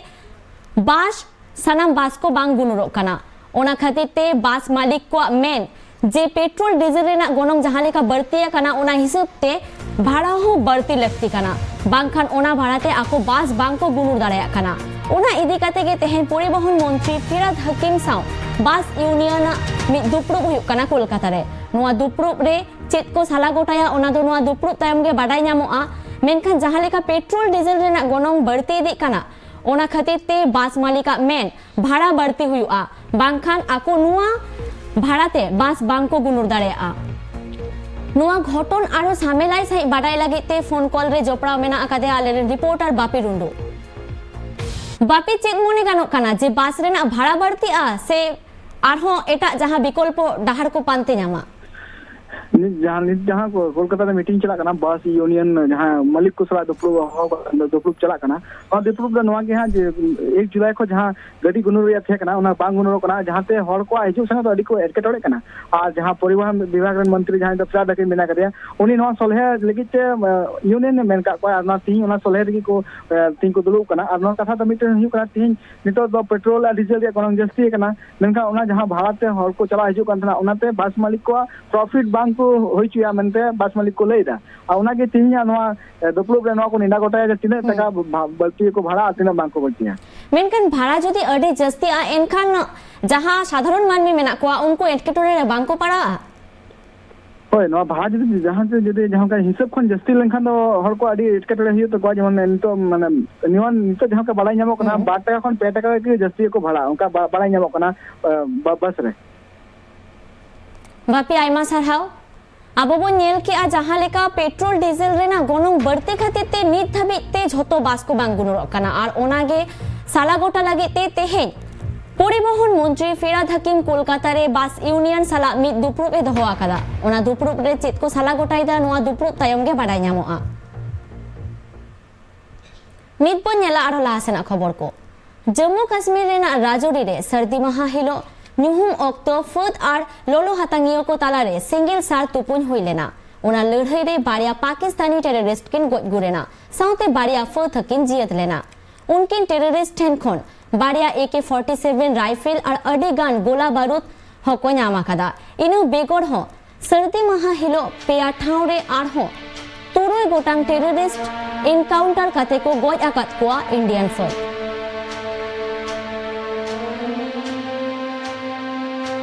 ᱵᱟᱥ, ᱥᱟᱱᱟᱢ ᱵᱟᱥ ᱠᱚ ᱵᱟᱝ ᱜᱩᱱᱩᱨᱚᱜ ᱠᱟᱱᱟ᱾ ᱚᱱᱟ ᱠᱷᱟᱹᱛᱤᱨ ᱛᱮ ᱵᱟᱥ ᱢᱟᱹᱞᱤᱠ ᱠᱚᱣᱟᱜ ᱢᱮᱱ ᱡᱮ ᱯᱮᱴᱨᱳᱞ ᱰᱤᱡᱮᱞ ᱨᱮᱱᱟᱜ ᱜᱚᱱᱚᱝ ᱡᱟᱦᱟᱸ ᱞᱮᱠᱟ ᱵᱟᱹᱲᱛᱤ ᱟᱠᱟᱱᱟ, ᱚᱱᱟ ᱦᱤᱥᱟᱹᱵ ᱛᱮ ᱵᱷᱟᱲᱟ ᱦᱚᱸ ᱵᱟᱹᱲᱛᱤ ᱞᱟᱹᱠᱛᱤ ᱠᱟᱱᱟ, ᱵᱟᱝᱠᱷᱟᱱ ᱚᱱᱟ ᱵᱷᱟᱲᱟ ᱛᱮ ᱟᱠᱚ ᱵᱟᱥ ᱵᱟᱝ ᱠᱚ ᱜᱩᱱᱩᱨ ᱫᱟᱲᱮᱭᱟᱜ ᱠᱟᱱᱟ᱾ ᱚᱱᱟ ᱤᱫᱤ ᱠᱟᱛᱮ ᱜᱮ ᱛᱮᱦᱮᱧ ᱯᱚᱨᱤᱵᱚᱦᱚᱱ ᱢᱚᱱᱛᱨᱤ ᱯᱷᱤᱨᱟᱫ ᱦᱟᱹᱠᱤᱢ ᱥᱟᱶ ᱵᱟᱥ ᱤᱭᱩᱱᱤᱭᱚᱱ ᱟᱜ ᱢᱤᱫ ᱫᱩᱯᱲᱩᱵ ᱦᱩᱭᱩᱜ ᱠᱟᱱᱟ ᱠᱳᱞᱠᱟᱛᱟ ᱨᱮ᱾ ᱱᱚᱣᱟ ᱫᱩᱯᱲᱩᱵ ᱨᱮ ᱪᱮᱫ ᱠᱚ ᱥᱟᱞᱟ ᱜᱚᱴᱟᱭᱟ, ᱚᱱᱟ ᱫᱚ ᱱᱚᱣᱟ ᱫᱩᱯᱲᱩᱵ ᱛᱟᱭᱚᱢ ᱜᱮ ᱵᱟᱰᱟᱭ ᱧᱟᱢᱚᱜᱼᱟ᱾ ᱢᱮᱱᱠᱷᱟᱱ ᱡᱟᱦᱟᱸ ᱞᱮᱠᱟ ᱯᱮᱴᱨᱳᱞ ᱰᱤᱡᱮᱞ ᱨᱮᱱᱟᱜ ᱜᱚᱱᱚᱝ ᱵᱟᱹᱲᱛᱤ ᱤᱫᱤᱜ ᱠᱟᱱᱟ, ᱚᱱᱟ ᱠᱷᱟᱹᱛᱤᱨ ᱛᱮ ᱵᱟᱥ ᱢᱟᱹᱞᱤᱠᱟᱜ ᱢᱮᱱ ᱵᱷᱟᱲᱟ ᱵᱟᱹᱲᱛᱤ ᱦᱩᱭᱩᱜᱼᱟ, ᱵᱟᱝᱠᱷᱟᱱ ᱟᱠᱚ ᱱᱚᱣᱟ ᱵᱷᱟᱲᱟ ᱛᱮ ᱵᱟᱥ ᱵᱟᱝ ᱠᱚ ᱜᱩᱱᱩᱨ ᱫᱟᱲᱮᱭᱟᱜᱼᱟ᱾ ᱱᱚᱣᱟ ᱜᱷᱚᱴᱚᱱ ᱟᱨᱦᱚᱸ ᱥᱟᱢᱮᱞᱟᱭ ᱥᱟᱺᱦᱤᱡ ᱵᱟᱰᱟᱭ ᱞᱟᱹᱜᱤᱫ ᱛᱮ ᱯᱷᱳᱱ ᱠᱚᱞ ᱨᱮ ᱡᱚᱯᱲᱟᱣ ᱢᱮᱱᱟᱜ ᱟᱠᱟᱫᱮᱭᱟ ᱟᱞᱮᱨᱮᱱ ᱨᱤᱯᱳᱨᱴᱟᱨ ᱵᱟᱯᱤ ᱴᱩᱰᱩ᱾ ᱵᱟᱯᱤ, ᱪᱮᱫ ᱢᱚᱱᱮ ᱜᱟᱱᱚᱜ ᱠᱟᱱᱟ ᱡᱮ ᱵᱟᱥ ᱨᱮᱱᱟᱜ ᱵᱷᱟᱲᱟ ᱵᱟᱹᱲᱛᱤᱜᱼᱟ ᱥᱮ ᱟᱨᱦᱚᱸ ᱮᱴᱟᱜ ᱡᱟᱦᱟᱸ ᱵᱤᱠᱚᱞᱯᱚ ᱰᱟᱦᱟᱨ ᱠᱚ ᱯᱟᱱᱛᱮ ᱧᱟᱢᱟ? ᱱᱤᱛ ᱡᱟᱦᱟᱸ, ᱱᱤᱛ ᱡᱟᱦᱟᱸ ᱠᱚ ᱠᱳᱞᱠᱟᱛᱟ ᱨᱮ ᱢᱤᱴᱤᱝ ᱪᱟᱞᱟᱜ ᱠᱟᱱᱟ, ᱵᱟᱥ ᱤᱭᱩᱱᱤᱭᱚᱱ ᱡᱟᱦᱟᱸ ᱢᱟᱹᱞᱤᱠ ᱠᱚ ᱥᱟᱞᱟᱜ ᱫᱩᱯᱲᱩᱵ, ᱦᱚᱦᱚ ᱠᱟᱛᱮ ᱫᱩᱯᱲᱩᱵ ᱪᱟᱞᱟᱜ ᱠᱟᱱᱟ, ᱱᱚᱣᱟ ᱫᱩᱯᱲᱩᱵ ᱫᱚ ᱱᱚᱣᱟ ᱜᱮ ᱦᱟᱸᱜ ᱡᱮ ᱮᱠ ᱡᱩᱞᱟᱭ ᱠᱷᱚᱱ ᱡᱟᱦᱟᱸ ᱜᱟᱹᱰᱤ ᱜᱩᱱᱩᱨ ᱨᱮᱭᱟᱜ ᱛᱟᱦᱮᱸ ᱠᱟᱱᱟ, ᱚᱱᱟ ᱵᱟᱝ ᱜᱩᱱᱩᱨᱚᱜ ᱠᱟᱱᱟ, ᱡᱟᱦᱟᱸᱛᱮ ᱦᱚᱲ ᱠᱚᱣᱟᱜ ᱦᱤᱡᱩᱜ ᱥᱮᱱᱚᱜ ᱫᱚ ᱟᱹᱰᱤ ᱠᱚ ᱮᱴᱠᱮᱴᱚᱬᱮᱜ ᱠᱟᱱᱟ᱾ ᱟᱨ ᱡᱟᱦᱟᱸ ᱯᱚᱨᱤᱵᱚᱦᱚᱱ ᱵᱤᱵᱷᱟᱜᱽ ᱨᱮᱱ ᱢᱚᱱᱛᱨᱤ ᱡᱟᱦᱟᱸᱭ ᱫᱚ ᱯᱷᱤᱨᱦᱟᱫ ᱦᱟᱠᱤᱢ ᱢᱮᱱᱟᱭ ᱠᱟᱫᱮᱭᱟ, ᱩᱱᱤ ᱱᱚᱣᱟ ᱥᱚᱞᱦᱮ ᱞᱟᱹᱜᱤᱫ ᱛᱮ, ᱮ, ᱤᱭᱩᱱᱤᱭᱚᱱ ᱮ ᱢᱮᱱ ᱠᱟᱜ ᱠᱚᱣᱟ, ᱟᱨ ᱱᱚᱣᱟ ᱛᱤᱦᱤᱧ ᱚᱱᱟ ᱥᱚᱞᱦᱮ ᱨᱮᱜᱮ ᱠᱚ, ᱮ, ᱛᱤᱦᱤᱧ ᱠᱚ ᱫᱩᱲᱩᱵ ᱠᱟᱱᱟ᱾ ᱟᱨ ᱱᱚᱣᱟ ᱠᱟᱛᱷᱟ ᱫᱚ ᱢᱤᱫᱴᱮᱱ ᱦᱩᱭᱩᱜ ᱠᱟᱱᱟ, ᱛᱤᱦᱤᱧ ᱱᱤᱛᱚᱜ ᱫᱚ ᱯᱮᱴᱨᱳᱞ ᱟᱨ ᱰᱤᱡᱮᱞ ᱨᱮᱭᱟᱜ ᱜᱚᱱᱚᱝ ᱡᱟᱹᱥᱛᱤ ᱟᱠᱟᱱᱟ, ᱢᱮᱱᱠᱷᱟᱱ ᱚᱱᱟ ᱡᱟᱦᱟᱸ ᱵᱷᱟᱲᱟ ᱛᱮ ᱦᱚᱲ ᱠᱚ ᱪᱟᱞᱟᱣ ᱦᱤᱡᱩᱜ ᱠᱟᱱ ᱛᱟᱦᱮᱱᱟ, ᱚᱱᱟᱛᱮ ᱵᱟᱥ ᱢᱟᱹᱞᱤᱠ ᱠᱚᱣᱟᱜ ᱯᱨᱚᱯᱷᱤᱴ ᱵᱟᱝ ᱠᱚ ᱦᱩᱭ ᱦᱚᱪᱚᱭᱟ ᱢᱮᱱᱛᱮ ᱵᱟᱥ ᱢᱟᱹᱞᱤᱠ ᱠᱚ ᱞᱟᱹᱭ ᱮᱫᱟ᱾ ᱟᱨ ᱚᱱᱟᱜᱮ ᱛᱮᱦᱮᱧᱟᱜ ᱱᱚᱣᱟ, ᱮ, ᱫᱩᱯᱲᱩᱵ ᱨᱮ ᱱᱚᱣᱟ ᱠᱚ ᱱᱮᱰᱟ ᱜᱚᱴᱟᱭᱟ ᱡᱮ ᱛᱤᱱᱟᱹᱜ ᱦᱩᱸ᱾ ᱴᱟᱠᱟ ᱵᱷᱟ-, ᱵᱟᱹᱲᱛᱤᱭᱟᱠᱚ ᱵᱷᱟᱲᱟ ᱟᱨ ᱛᱤᱱᱟᱹᱜ ᱵᱟᱝᱠᱚ ᱵᱟᱹᱲᱛᱤᱭᱟ᱾ ᱢᱮᱱᱠᱷᱟᱱ ᱵᱷᱟᱲᱟ ᱡᱩᱫᱤ ᱟᱹᱰᱤ ᱡᱟᱹᱥᱛᱤᱜᱼᱟ, ᱮᱱᱠᱷᱟᱱ ᱡᱟᱦᱟᱸ ᱥᱟᱫᱷᱟᱨᱚᱱ ᱢᱟᱹᱱᱢᱤ ᱢᱮᱱᱟᱜ ᱠᱚᱣᱟ, ᱩᱱᱠᱩ ᱮᱴᱠᱮᱴᱚᱬᱮ ᱨᱮ ᱵᱟᱝᱠᱚ ᱯᱟᱲᱟᱜᱼᱟ? ᱦᱳᱭ, ᱱᱚᱣᱟ ᱵᱷᱟᱲᱟ ᱡᱩᱫᱤ ᱡᱟᱦᱟᱸ ᱛᱮ ᱡᱩᱫᱤ ᱡᱟᱦᱟᱸ ᱞᱮᱠᱟ ᱦᱤᱥᱟᱹᱵ ᱠᱷᱚᱱ ᱡᱟᱹᱥᱛᱤ ᱞᱮᱱᱠᱷᱟᱱ ᱫᱚ ᱦᱚᱲ ᱠᱚ ᱟᱹᱰᱤ ᱮᱴᱠᱮᱴᱚᱬᱮ ᱦᱩᱭᱩᱜ ᱛᱟᱠᱚᱣᱟ᱾ ᱡᱮᱢᱚᱱ ᱱᱤᱛᱚᱜ, ᱢᱟᱱᱮ, ᱱᱚᱣᱟ ᱱᱤᱛᱚᱜ ᱡᱟᱦᱟᱸ ᱞᱮᱠᱟ ᱵᱟᱲᱟᱭ ᱧᱟᱢᱚᱜ ᱠᱟᱱᱟ, ᱦᱩᱸ᱾ ᱵᱟᱨ ᱴᱟᱠᱟ ᱠᱷᱚᱱ ᱯᱮ ᱴᱟᱠᱟ ᱜᱮ ᱡᱟᱹᱥᱛᱤ ᱜᱮᱠᱚ ᱵᱷᱟᱲᱟ, ᱚᱱᱠᱟ ᱵᱟ-, ᱵᱟᱲᱟᱭ ᱧᱟᱢᱚᱜ ᱠᱟᱱᱟ, ᱮ, ᱵᱟ-, ᱵᱟᱥ ᱨᱮ᱾ ᱵᱟᱯᱤ, ᱟᱭᱢᱟ ᱥᱟᱨᱦᱟᱣ᱾ ᱟᱵᱚ ᱵᱚᱱ ᱧᱮᱞ ᱠᱮᱜᱼᱟ, ᱡᱟᱦᱟᱸ ᱞᱮᱠᱟ ᱯᱮᱴᱨᱳᱞ ᱰᱤᱡᱮᱞ ᱨᱮᱱᱟᱜ ᱜᱚᱱᱚᱝ ᱵᱟᱹᱲᱛᱤ ᱠᱷᱟᱹᱛᱤᱨ ᱛᱮ ᱱᱤᱛ ᱫᱷᱟᱹᱵᱤᱡ ᱛᱮ ᱡᱷᱚᱛᱚ ᱵᱟᱥ ᱠᱚ ᱵᱟᱝ ᱜᱩᱱᱩᱨᱚᱜ ᱠᱟᱱᱟ, ᱟᱨ ᱚᱱᱟᱜᱮ ᱥᱟᱞᱟ ᱜᱚᱴᱟ ᱞᱟᱹᱜᱤᱫ ᱛᱮ ᱛᱮᱦᱮᱧ ᱯᱚᱨᱤᱵᱚᱦᱚᱱ ᱢᱚᱱᱛᱨᱤ ᱯᱷᱤᱨᱦᱟᱫ ᱦᱟᱠᱤᱢ ᱠᱳᱞᱠᱟᱛᱟ ᱨᱮ ᱵᱟᱥ ᱤᱭᱩᱱᱤᱭᱚᱱ ᱥᱟᱞᱟᱜ ᱢᱤᱫ ᱫᱩᱯᱲᱩᱵ ᱮ ᱫᱚᱦᱚ ᱟᱠᱟᱫᱟ᱾ ᱚᱱᱟ ᱫᱩᱯᱲᱩᱵ ᱨᱮ ᱪᱮᱫ ᱠᱚ ᱥᱟᱞᱟ ᱜᱚᱴᱟᱭᱮᱫᱟ, ᱱᱚᱣᱟ ᱫᱩᱯᱲᱩᱵ ᱛᱟᱭᱚᱢ ᱜᱮ ᱵᱟᱰᱟᱭ ᱧᱟᱢᱚᱜᱼᱟ᱾ ᱱᱤᱛ ᱵᱚᱱ ᱧᱮᱞᱟ ᱟᱨᱦᱚᱸ ᱞᱟᱦᱟ ᱥᱮᱱᱟᱜ ᱠᱷᱚᱵᱚᱨ ᱠᱚ᱾ ᱡᱟᱹᱢᱢᱩ ᱠᱟᱥᱢᱤᱨ ᱨᱮᱱᱟᱜ ᱨᱟᱡᱳᱨᱤ ᱨᱮ ᱥᱟᱹᱨᱫᱤ ᱢᱟᱦᱟ ᱦᱤᱞᱳᱜ ᱧᱩᱦᱩᱢ ᱚᱠᱛᱚ ᱯᱷᱟᱹᱫ ᱟᱨ ᱞᱚᱞᱚ ᱦᱟᱛᱟᱝᱤᱭᱟᱹ ᱠᱚ ᱛᱟᱞᱟᱨᱮ ᱥᱮᱸᱜᱮᱞ ᱥᱟᱨ ᱛᱩᱯᱩᱧ ᱦᱩᱭ ᱞᱮᱱᱟ᱾ ᱚᱱᱟ ᱞᱟᱹᱲᱦᱟᱹᱭ ᱨᱮ ᱵᱟᱨᱭᱟ ᱯᱟᱠᱤᱥᱛᱟᱱᱤ ᱴᱮᱨᱚᱨᱤᱥᱴ ᱠᱤᱱ ᱜᱚᱡ ᱜᱩᱨ ᱮᱱᱟ, ᱥᱟᱶᱛᱮ ᱵᱟᱨᱭᱟ ᱯᱷᱟᱹᱫ ᱦᱚᱸᱠᱤᱱ ᱡᱤᱭᱟᱹᱛ ᱞᱮᱱᱟ᱾ ᱩᱱᱠᱤᱱ ᱴᱮᱨᱚᱨᱤᱥᱴ ᱴᱷᱮᱱ ᱠᱷᱚᱱ ᱵᱟᱨᱭᱟ ᱮ ᱠᱮ ᱯᱷᱳᱨᱴᱤ ᱥᱮᱵᱷᱮᱱ ᱨᱟᱭᱯᱷᱮᱞ ᱟᱨ ᱟᱹᱰᱤ ᱜᱟᱱ ᱜᱳᱞᱟ ᱵᱟᱹᱨᱩᱫ ᱦᱚᱸᱠᱚ ᱧᱟᱢ ᱟᱠᱟᱫᱟ᱾ ᱤᱱᱟᱹ ᱵᱮᱜᱚᱨ ᱦᱚᱸ ᱥᱟᱹᱨᱫᱤ ᱢᱟᱦᱟ ᱦᱤᱞᱳᱜ ᱯᱮᱭᱟ ᱴᱷᱟᱶ ᱨᱮ ᱟᱨᱦᱚᱸ ᱛᱩᱨᱩᱭ ᱜᱚᱴᱟᱝ ᱴᱮᱨᱚᱨᱤᱥᱴ ᱮᱱᱠᱟᱣᱩᱱᱴᱟᱨ ᱠᱟᱛᱮ ᱠᱚ ᱜᱚᱡ ᱟᱠᱟᱫ ᱠᱚᱣᱟ ᱤᱱᱰᱤᱭᱟᱱ ᱯᱷᱟᱹᱫ᱾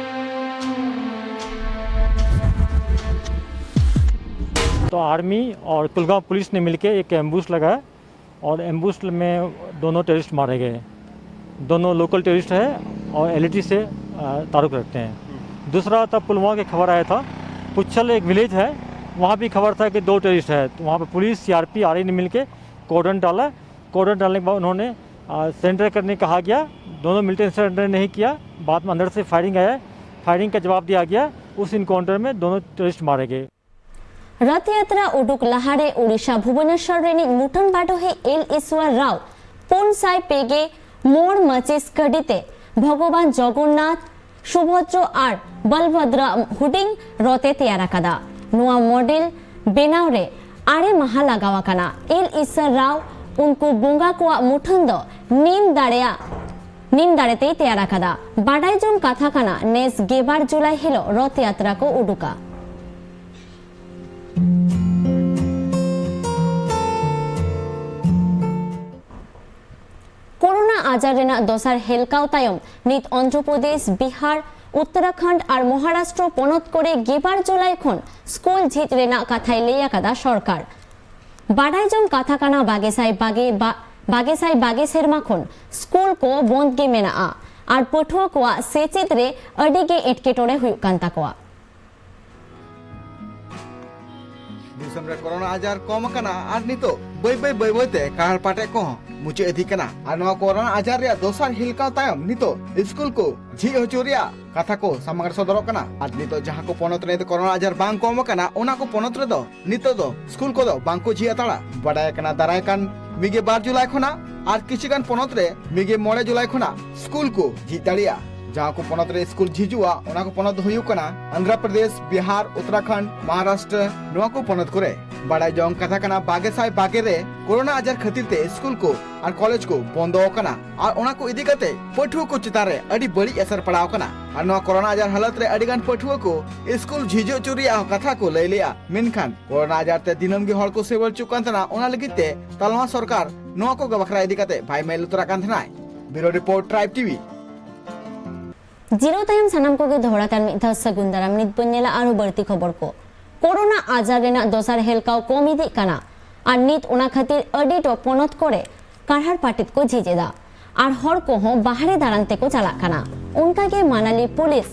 तो आर्मी और कुलगांव पुलिस ने मिलकर एक एम्बुश लगाया और एम्बुश में दोनों टेररिस्ट मारे गए। दोनों लोकल टेररिस्ट है और एलईटी से, अ, ताल्लुक रखते हैं। दूसरा था पुलवामा की खबर आया था, पुच्छल एक विलेज है, वहाँ भी खबर था कि दो टेररिस्ट है। तो वहाँ पर पुलिस, सीआरपी, आरआई ने मिलके कॉर्डन डाला। कॉर्डन डालने के बाद उन्होंने, अ, सरेंडर करने कहा गया। दोनों मिलिटेंट सरेंडर नहीं किया। बाद में अंदर से फायरिंग आया, फायरिंग का जवाब दिया गया। उस इनकाउंटर में दोनों टेररिस्ट मारे गए। ᱨᱚᱛᱷ ᱭᱟᱛᱨᱟ ᱩᱰᱩᱠ ᱞᱟᱦᱟᱨᱮ ᱳᱰᱤᱥᱟ ᱵᱷᱩᱵᱚᱱᱮᱥᱚᱨ ᱨᱤᱱᱤᱡ ᱢᱩᱴᱷᱟᱹᱱ ᱵᱟᱰᱚᱦᱤ ᱮᱞ ᱤᱥᱣᱚᱨ ᱨᱟᱣ ᱯᱩᱱ ᱥᱟᱭ ᱯᱮ ᱜᱮ ᱢᱚᱬ ᱢᱟᱹᱪᱤᱥ ᱜᱟᱹᱰᱤ ᱛᱮ ᱵᱷᱚᱜᱚᱵᱟᱱ ᱡᱚᱜᱚᱱᱱᱟᱛᱷ, ᱥᱩᱵᱷᱚᱫᱨᱚ ᱟᱨ ᱵᱚᱞᱵᱷᱚᱫᱨᱚ ᱦᱩᱰᱤᱧ ᱨᱚᱛᱷ ᱮ ᱛᱮᱭᱟᱨ ᱟᱠᱟᱫᱟ᱾ ᱱᱚᱣᱟ ᱢᱚᱰᱮᱞ ᱵᱮᱱᱟᱣ ᱨᱮ ᱟᱨᱮ ᱢᱟᱦᱟ ᱞᱟᱜᱟᱣ ᱟᱠᱟᱱᱟ᱾ ᱮᱞ ᱤᱥᱣᱚᱨ ᱨᱟᱣ ᱩᱱᱠᱩ ᱵᱚᱸᱜᱟ ᱠᱚᱣᱟᱜ ᱢᱩᱴᱷᱟᱹᱱ ᱫᱚ ᱱᱤᱢ ᱫᱟᱲᱮᱭᱟᱜ, ᱱᱤᱢ ᱫᱟᱲᱮ ᱛᱮᱭ ᱛᱮᱭᱟᱨ ᱟᱠᱟᱫᱟ᱾ ᱵᱟᱰᱟᱭ ᱡᱚᱝ ᱠᱟᱛᱷᱟ ᱠᱟᱱᱟ, ᱱᱮᱥ ᱜᱮᱞᱵᱟᱨ ᱡᱩᱞᱟᱭ ᱦᱤᱞᱳᱜ ᱨᱚᱛᱷ ᱭᱟᱛᱨᱟ ᱠᱚ ᱩᱰᱩᱠᱟ᱾ ᱟᱡᱟᱨ ᱨᱮᱱᱟᱜ ᱫᱚᱥᱟᱨ ᱦᱮᱞᱠᱟᱣ ᱛᱟᱭᱚᱢ ᱱᱤᱛ ᱚᱱᱫᱷᱨᱚ ᱯᱨᱚᱫᱮᱥ, ᱵᱤᱦᱟᱨ, ᱩᱛᱛᱚᱨᱟᱠᱷᱚᱸᱰ ᱟᱨ ᱢᱚᱦᱟᱨᱟᱥᱴᱨᱚ ᱯᱚᱱᱚᱛ ᱠᱚᱨᱮ ᱜᱮᱞᱵᱟᱨ ᱡᱩᱞᱟᱭ ᱠᱷᱚᱱ ᱥᱠᱩᱞ ᱡᱷᱤᱡ ᱨᱮᱱᱟᱜ ᱠᱟᱛᱷᱟᱭ ᱞᱟᱹᱭ ᱟᱠᱟᱫᱟ ᱥᱚᱨᱠᱟᱨ᱾ ᱵᱟᱰᱟᱭ ᱡᱚᱝ ᱠᱟᱛᱷᱟ ᱠᱟᱱᱟ, ᱵᱟᱜᱮ ᱥᱟᱭ ᱵᱟᱜᱮ ᱵᱟ-, ᱵᱟᱜᱮ ᱥᱟᱭ ᱵᱟᱜᱮ ᱥᱮᱨᱢᱟ ᱠᱷᱚᱱ ᱥᱠᱩᱞ ᱠᱚ ᱵᱚᱱᱫ ᱜᱮ ᱢᱮᱱᱟᱜᱼᱟ ᱟᱨ ᱯᱟᱹᱴᱷᱩᱣᱟᱹ ᱠᱚᱣᱟᱜ ᱥᱮᱪᱮᱫ ᱨᱮ ᱟᱹᱰᱤ ᱜᱮ ᱮᱴᱠᱮᱴᱚᱬᱮ ᱦᱩᱭᱩᱜ ᱠᱟᱱ ᱛᱟᱠᱚᱣᱟ᱾ ᱫᱤᱥᱚᱢ ᱨᱮ ᱠᱳᱨᱳᱱᱟ ᱟᱡᱟᱨ ᱠᱚᱢ ᱟᱠᱟᱱᱟ ᱟᱨ ᱱᱤᱛᱚᱜ ᱵᱟᱹᱭ ᱵᱟᱹᱭ ᱵᱟᱹᱭ ᱵᱟᱹᱭ ᱛᱮ ᱠᱟᱦᱟᱲ ᱯᱟᱴᱮ ᱠᱚᱦᱚᱸ ᱢᱩᱪᱟᱹᱫ ᱤᱫᱤᱜ ᱠᱟᱱᱟ᱾ ᱟᱨ ᱱᱚᱣᱟ ᱠᱳᱨᱳᱱᱟ ᱟᱡᱟᱨ ᱨᱮᱭᱟᱜ ᱫᱚᱥᱟᱨ ᱦᱤᱞᱠᱟᱣ ᱛᱟᱭᱚᱢ ᱱᱤᱛᱚᱜ ᱥᱠᱩᱞ ᱠᱚ ᱡᱷᱤᱡ ᱦᱚᱪᱚ ᱨᱮᱭᱟᱜ ᱠᱟᱛᱷᱟ ᱠᱚ ᱥᱟᱢᱟᱝ ᱨᱮ ᱥᱚᱫᱚᱨᱚᱜ ᱠᱟᱱᱟ᱾ ᱟᱨ ᱱᱤᱛᱚᱜ ᱡᱟᱦᱟᱸ ᱠᱚ ᱯᱚᱱᱚᱛ ᱨᱮ ᱠᱳᱨᱳᱱᱟ ᱟᱡᱟᱨ ᱵᱟᱝ ᱠᱚᱢ ᱟᱠᱟᱱᱟ, ᱚᱱᱟ ᱠᱚ ᱯᱚᱱᱚᱛ ᱨᱮᱫᱚ ᱱᱤᱛᱚᱜ ᱫᱚ ᱥᱠᱩᱞ ᱠᱚᱫᱚ ᱵᱟᱝ ᱠᱚ ᱡᱷᱤᱡ ᱦᱟᱛᱟᱲᱟ᱾ ᱵᱟᱰᱟᱭ ᱟᱠᱟᱱᱟ, ᱫᱟᱨᱟᱭ ᱠᱟᱱ ᱢᱤᱫ ᱜᱮᱞ ᱵᱟᱨ ᱡᱩᱞᱟᱭ ᱠᱷᱚᱱᱟᱜ ᱟᱨ ᱠᱤᱪᱷᱩ ᱜᱟᱱ ᱯᱚᱱᱚᱛ ᱨᱮ ᱢᱤᱫ ᱜᱮᱞ ᱢᱚᱬᱮ ᱡᱩᱞᱟᱭ ᱠᱷᱚᱱᱟᱜ ᱥᱠᱩᱞ ᱠᱚ ᱡᱷᱤᱡ ᱫᱟᱲᱮᱭᱟᱜᱼᱟ᱾ ᱡᱟᱦᱟᱸ ᱠᱚ ᱯᱚᱱᱚᱛ ᱨᱮ ᱥᱠᱩᱞ ᱡᱷᱤᱡᱩᱜᱼᱟ, ᱚᱱᱟ ᱠᱚ ᱯᱚᱱᱚᱛ ᱫᱚ ᱦᱩᱭᱩᱜ ᱠᱟᱱᱟ ᱟᱱᱫᱷᱨᱚ ᱯᱨᱚᱫᱮᱥ, ᱵᱤᱦᱟᱨ, ᱩᱛᱛᱚᱨᱟᱠᱷᱚᱸᱰ, ᱢᱚᱦᱟᱨᱟᱥᱴᱨᱚ, ᱱᱚᱣᱟ ᱠᱚ ᱯᱚᱱᱚᱛ ᱠᱚᱨᱮ᱾ ᱵᱟᱰᱟᱭ ᱡᱚᱝ ᱠᱟᱛᱷᱟ ᱠᱟᱱᱟ, ᱵᱟᱜᱮ ᱥᱟᱭ ᱵᱟᱜᱮ ᱨᱮ ᱠᱳᱨᱳᱱᱟ ᱟᱡᱟᱨ ᱠᱷᱟᱹᱛᱤᱨ ᱛᱮ ᱥᱠᱩᱞ ᱠᱚ ᱟᱨ ᱠᱚᱞᱮᱡᱽ ᱠᱚ ᱵᱚᱱᱫᱚ ᱟᱠᱟᱱᱟ᱾ ᱟᱨ ᱚᱱᱟ ᱠᱚ ᱤᱫᱤ ᱠᱟᱛᱮ ᱯᱟᱹᱴᱷᱩᱣᱟᱹ ᱠᱚ ᱪᱮᱛᱟᱱ ᱨᱮ ᱟᱹᱰᱤ ᱵᱟᱹᱲᱤᱡ ᱮᱥᱮᱨ ᱯᱟᱲᱟᱣ ᱟᱠᱟᱱᱟ᱾ ᱟᱨ ᱱᱚᱣᱟ ᱠᱳᱨᱳᱱᱟ ᱟᱡᱟᱨ ᱦᱟᱞᱚᱛ ᱨᱮ ᱟᱹᱰᱤ ᱜᱟᱱ ᱯᱟᱹᱴᱷᱩᱣᱟᱹ ᱠᱚ ᱥᱠᱩᱞ ᱡᱷᱤᱡ ᱦᱚᱪᱚ ᱨᱮᱭᱟᱜ ᱦᱚᱸ ᱠᱟᱛᱷᱟ ᱠᱚ ᱞᱟᱹᱭ ᱞᱮᱜᱼᱟ, ᱢᱮᱱᱠᱷᱟᱱ ᱠᱳᱨᱳᱱᱟ ᱟᱡᱟᱨ ᱛᱮ ᱫᱤᱱᱟᱹᱢ ᱜᱮ ᱦᱚᱲ ᱠᱚ ᱥᱮᱵᱟ ᱦᱚᱪᱚᱜ ᱠᱟᱱ ᱛᱟᱦᱮᱱᱟ, ᱚᱱᱟ ᱞᱟᱹᱜᱤᱫ ᱛᱮ ᱛᱟᱞᱢᱟ ᱥᱚᱨᱠᱟᱨ ᱱᱚᱣᱟ ᱠᱚ ᱵᱟᱠᱷᱨᱟ ᱤᱫᱤ ᱠᱟᱛᱮ ᱵᱟᱭ ᱢᱮᱫ ᱞᱩᱛᱩᱨᱟᱜ ᱠᱟᱱ ᱛᱟᱦᱮᱱᱟᱭ᱾ ᱵᱤᱭᱩᱨᱳ ᱨᱤᱯᱳᱨᱴ, ᱴᱨᱟᱭᱤᱵᱽ ᱴᱤᱵᱷᱤ᱾ ᱡᱤᱨᱟᱹᱣ ᱛᱟᱭᱚᱢ ᱥᱟᱱᱟᱢ ᱠᱚᱜᱮ ᱫᱚᱦᱲᱟ ᱠᱟᱨ ᱢᱤᱫ ᱫᱷᱟᱣ ᱥᱟᱹᱜᱩᱱ ᱫᱟᱨᱟᱢ᱾ ᱱᱤᱛ ᱵᱚᱱ ᱧᱮᱞᱟ ᱟᱨᱦᱚᱸ ᱵᱟᱹᱲᱛᱤ ᱠᱷᱚᱵᱚᱨ ᱠᱚ᱾ ᱠᱳᱨᱳᱱᱟ ᱟᱡᱟᱨ ᱨᱮᱱᱟᱜ ᱫᱚᱥᱟᱨ ᱦᱮᱞᱠᱟᱣ ᱠᱚᱢ ᱤᱫᱤᱜ ᱠᱟᱱᱟ ᱟᱨ ᱱᱤᱛ ᱚᱱᱟ ᱠᱷᱟᱹᱛᱤᱨ ᱟᱹᱰᱤ ᱴᱚ-, ᱯᱚᱱᱚᱛ ᱠᱚᱨᱮ ᱠᱟᱨᱦᱟᱲ ᱯᱟᱴᱤᱛ ᱠᱚ ᱡᱷᱤᱡ ᱮᱫᱟ᱾ ᱟᱨ ᱦᱚᱲ ᱠᱚᱦᱚᱸ ᱵᱟᱦᱨᱮ ᱫᱟᱬᱟᱱ ᱛᱮᱠᱚ ᱪᱟᱞᱟᱜ ᱠᱟᱱᱟ᱾ ᱚᱱᱠᱟᱜᱮ ᱢᱟᱱᱟᱞᱤ ᱯᱩᱞᱤᱥ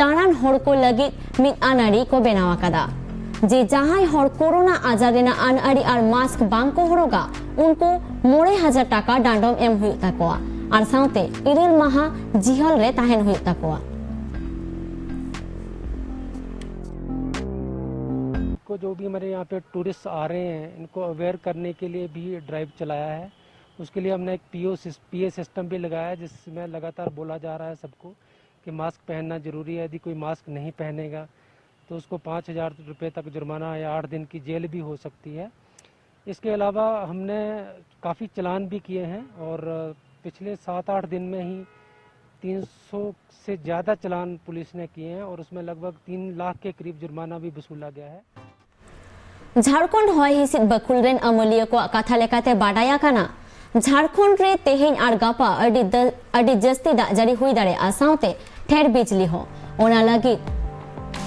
ᱫᱟᱬᱟᱱ ᱦᱚᱲ ᱠᱚ ᱞᱟᱹᱜᱤᱫ ᱢᱤᱫ ᱟᱹᱱᱟᱹᱨᱤ ᱠᱚ ᱵᱮᱱᱟᱣ ᱟᱠᱟᱫᱟ, ᱡᱮ ᱡᱟᱦᱟᱸᱭ ᱦᱚᱲ ᱠᱳᱨᱳᱱᱟ ᱟᱡᱟᱨ ᱨᱮᱱᱟᱜ ᱟᱹᱱᱟᱹᱨᱤ ᱟᱨ ᱢᱟᱥᱠ ᱵᱟᱝ ᱠᱚ ᱦᱚᱨᱚᱜᱟ, ᱩᱱᱠᱩ ᱢᱚᱬᱮ ᱦᱟᱡᱟᱨ ᱴᱟᱠᱟ ᱰᱟᱸᱰᱚᱢ ᱮᱢ ᱦᱩᱭᱩᱜ ᱛᱟᱠᱚᱣᱟ ᱟᱨ ᱥᱟᱶᱛᱮ ᱤᱨᱟᱹᱞ ᱢᱟᱦᱟ ᱡᱤᱦᱚᱞ ᱨᱮ ᱛᱟᱦᱮᱱ ᱦᱩᱭᱩᱜ ᱛᱟᱠᱚᱣᱟ᱾ को जो भी हमारे यहाँ पे टूरिस्ट आ रहे हैं, इनको अवेयर करने के लिए भी ड्राइव चलाया है। उसके लिए हमने एक पीओ सिस-, पीए सिस्टम भी लगाया है, जिसमें लगातार बोला जा रहा है सबको कि मास्क पहनना ज़रूरी है। यदि कोई मास्क नहीं पहनेगा, तो उसको पाँच हज़ार रुपये तक जुर्माना या आठ दिन की जेल भी हो सकती है। इसके अलावा हमने काफ़ी चालान भी किए हैं और पिछले सात आठ दिन में ही तीन सौ से ज़्यादा चालान पुलिस ने किए हैं और उसमें लगभग तीन लाख के करीब जुर्माना भी वसूला गया है। ᱡᱷᱟᱲᱠᱷᱚᱸᱰ ᱦᱚᱭ ᱦᱤᱸᱥᱤᱫ ᱵᱟᱹᱠᱷᱩᱞ ᱨᱮᱱ ᱟᱹᱢᱟᱹᱞᱤᱭᱟᱹ ᱠᱚᱣᱟᱜ ᱠᱟᱛᱷᱟ ᱞᱮᱠᱟᱛᱮ ᱵᱟᱰᱟᱭ ᱟᱠᱟᱱᱟ, ᱡᱷᱟᱲᱠᱷᱚᱸᱰ ᱨᱮ ᱛᱮᱦᱮᱧ ᱟᱨ ᱜᱟᱯᱟ ᱟᱹᱰᱤ ᱫᱟᱹ- ᱟᱹᱰᱤ ᱡᱟᱹᱥᱛᱤ ᱫᱟᱜ ᱡᱟᱹᱲᱤ ᱦᱩᱭ ᱫᱟᱲᱮᱭᱟᱜᱼᱟ, ᱥᱟᱶᱛᱮ ᱴᱷᱮᱨ ᱵᱤᱡᱽᱞᱤ ᱦᱚᱸ᱾ ᱚᱱᱟ ᱞᱟᱹᱜᱤᱫ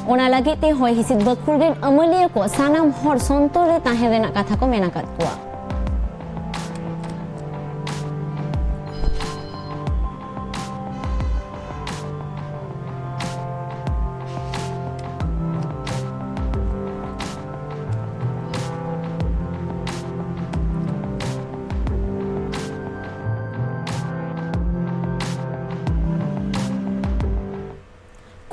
ᱚᱱᱟ ᱞᱟᱹᱜᱤᱫ ᱛᱮ ᱦᱚᱭ ᱦᱤᱸᱥᱤᱫ ᱵᱟᱹᱠᱷᱩᱞ ᱨᱮᱱ ᱟᱹᱢᱟᱹᱞᱤᱭᱟᱹ ᱠᱚ ᱥᱟᱱᱟᱢ ᱦᱚᱲ ᱥᱚᱱᱛᱚᱨ ᱨᱮ ᱛᱟᱦᱮᱸ ᱨᱮᱱᱟᱜ ᱠᱟᱛᱷᱟ ᱠᱚ ᱢᱮᱱ ᱟᱠᱟᱫ ᱠᱚᱣᱟ᱾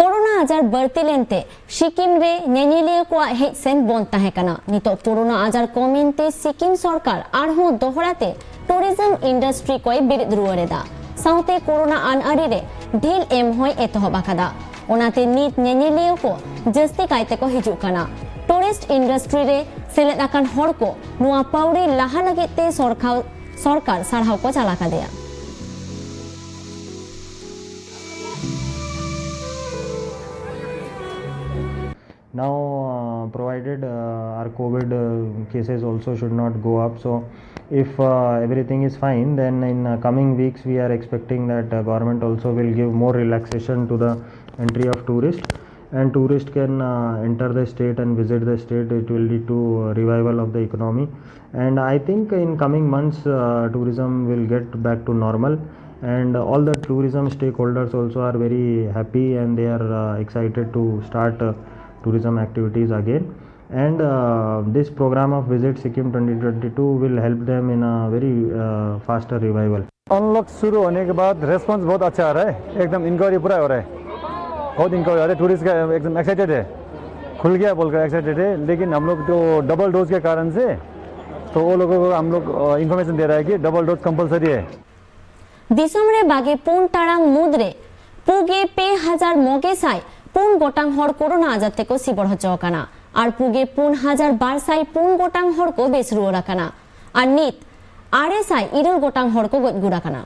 ᱠᱳᱨᱳᱱᱟ ᱟᱡᱟᱨ ᱵᱟᱹᱲᱛᱤ ᱞᱮᱱᱛᱮ ᱥᱤᱠᱤᱢ ᱨᱮ ᱧᱮᱧᱮᱞᱤᱭᱟᱹ ᱠᱚᱣᱟᱜ ᱦᱮᱡ ᱥᱮᱱ ᱵᱚᱱᱫ ᱛᱟᱦᱮᱸ ᱠᱟᱱᱟ᱾ ᱱᱤᱛᱚᱜ ᱠᱳᱨᱳᱱᱟ ᱟᱡᱟᱨ ᱠᱚᱢ ᱮᱱᱛᱮ ᱥᱤᱠᱤᱢ ᱥᱚᱨᱠᱟᱨ ᱟᱨᱦᱚᱸ ᱫᱚᱦᱲᱟ ᱛᱮ ᱴᱩᱨᱤᱡᱚᱢ ᱤᱱᱰᱟᱥᱴᱨᱤ ᱠᱚᱭ ᱵᱮᱨᱮᱫ ᱨᱩᱣᱟᱹᱲ ᱮᱫᱟ᱾ ᱥᱟᱶᱛᱮ ᱠᱳᱨᱳᱱᱟ ᱟᱹᱱ ᱟᱹᱨᱤ ᱨᱮ ᱰᱷᱤᱞ ᱮᱢ ᱦᱚᱸᱭ ᱮᱛᱚᱦᱚᱵ ᱟᱠᱟᱫᱟ᱾ ᱚᱱᱟᱛᱮ ᱱᱤᱛ ᱧᱮᱧᱮᱞᱤᱭᱟᱹ ᱠᱚ ᱡᱟᱹᱥᱛᱤ ᱠᱟᱭ ᱛᱮᱠᱚ ᱦᱤᱡᱩᱜ ᱠᱟᱱᱟ᱾ ᱴᱩᱨᱤᱥᱴ ᱤᱱᱰᱟᱥᱴᱨᱤ ᱨᱮ ᱥᱮᱞᱮᱫ ᱟᱠᱟᱱ ᱦᱚᱲ ᱠᱚ ᱱᱚᱣᱟ ᱯᱟᱹᱣᱲᱤ ᱞᱟᱦᱟ ᱞᱟᱹᱜᱤᱫ ᱛᱮ ᱥᱚᱨᱠᱟᱨ, ᱥᱚᱨᱠᱟᱨ ᱥᱟᱨᱦᱟᱣ ᱠᱚ ᱪᱟᱞ ᱟᱠᱟᱫᱮᱭᱟ᱾ Now, uh, provided uh, our COVID uh, cases also should not go up. So, if uh, everything is fine, then in uh, coming weeks we are expecting that uh, government also will give more relaxation to the entry of tourists, and tourists can uh, enter the state and visit the state. It will lead to uh, revival of the economy, and I think in coming months uh, tourism will get back to normal, and all the tourism stakeholders also are very happy and they are uh, excited to start uh, tourism activities again. And uh, this program of Visit Sikkim twenty twenty-two will help them in a very uh, faster revival. Unlock शुरू होने के बाद response बहुत अच्छा आ रहा है, एकदम inquiry पूरा हो रहा है, बहुत इंक्वायरी आ रहा है, टूरिस्ट का एकदम एक्साइटेड है, खुल गया बोलकर एक्साइटेड है। लेकिन हम लोग तो डबल डोज के कारण से तो वो लोगों को हम लोग इन्फॉर्मेशन दे रहा है कि डबल डोज कंपलसरी है। ᱫᱤᱥᱚᱢ ᱨᱮ ᱵᱟᱜᱮ ᱯᱩᱱ ᱴᱟᱲᱟᱝ ᱢᱩᱫᱽᱨᱮ ᱯᱩᱜᱮ ᱯᱮ ᱦᱟᱡᱟᱨ ᱢᱚᱜᱮ ᱥᱟᱭ ᱯᱩᱱ ᱜᱚᱴᱟᱝ ᱦᱚᱲ ᱠᱳᱨᱳᱱᱟ ᱟᱡᱟᱨ ᱛᱮᱠᱚ ᱥᱤᱵᱚᱲ ᱦᱚᱪᱚ ᱟᱠᱟᱱᱟ ᱟᱨ ᱯᱩᱜᱮ ᱯᱩᱱ ᱦᱟᱡᱟᱨ ᱵᱟᱨ ᱥᱟᱭ ᱯᱩᱱ ᱜᱚᱴᱟᱝ ᱦᱚᱲ ᱠᱚ ᱵᱮᱥ ᱨᱩᱣᱟᱹᱲ ᱟᱠᱟᱱᱟ ᱟᱨ ᱱᱤᱛ ᱟᱨᱮ ᱥᱟᱭ ᱤᱨᱟᱹᱞ ᱜᱚᱴᱟᱝ ᱦᱚᱲ ᱠᱚ ᱜᱚᱡ ᱜᱩᱨ ᱟᱠᱟᱱᱟ᱾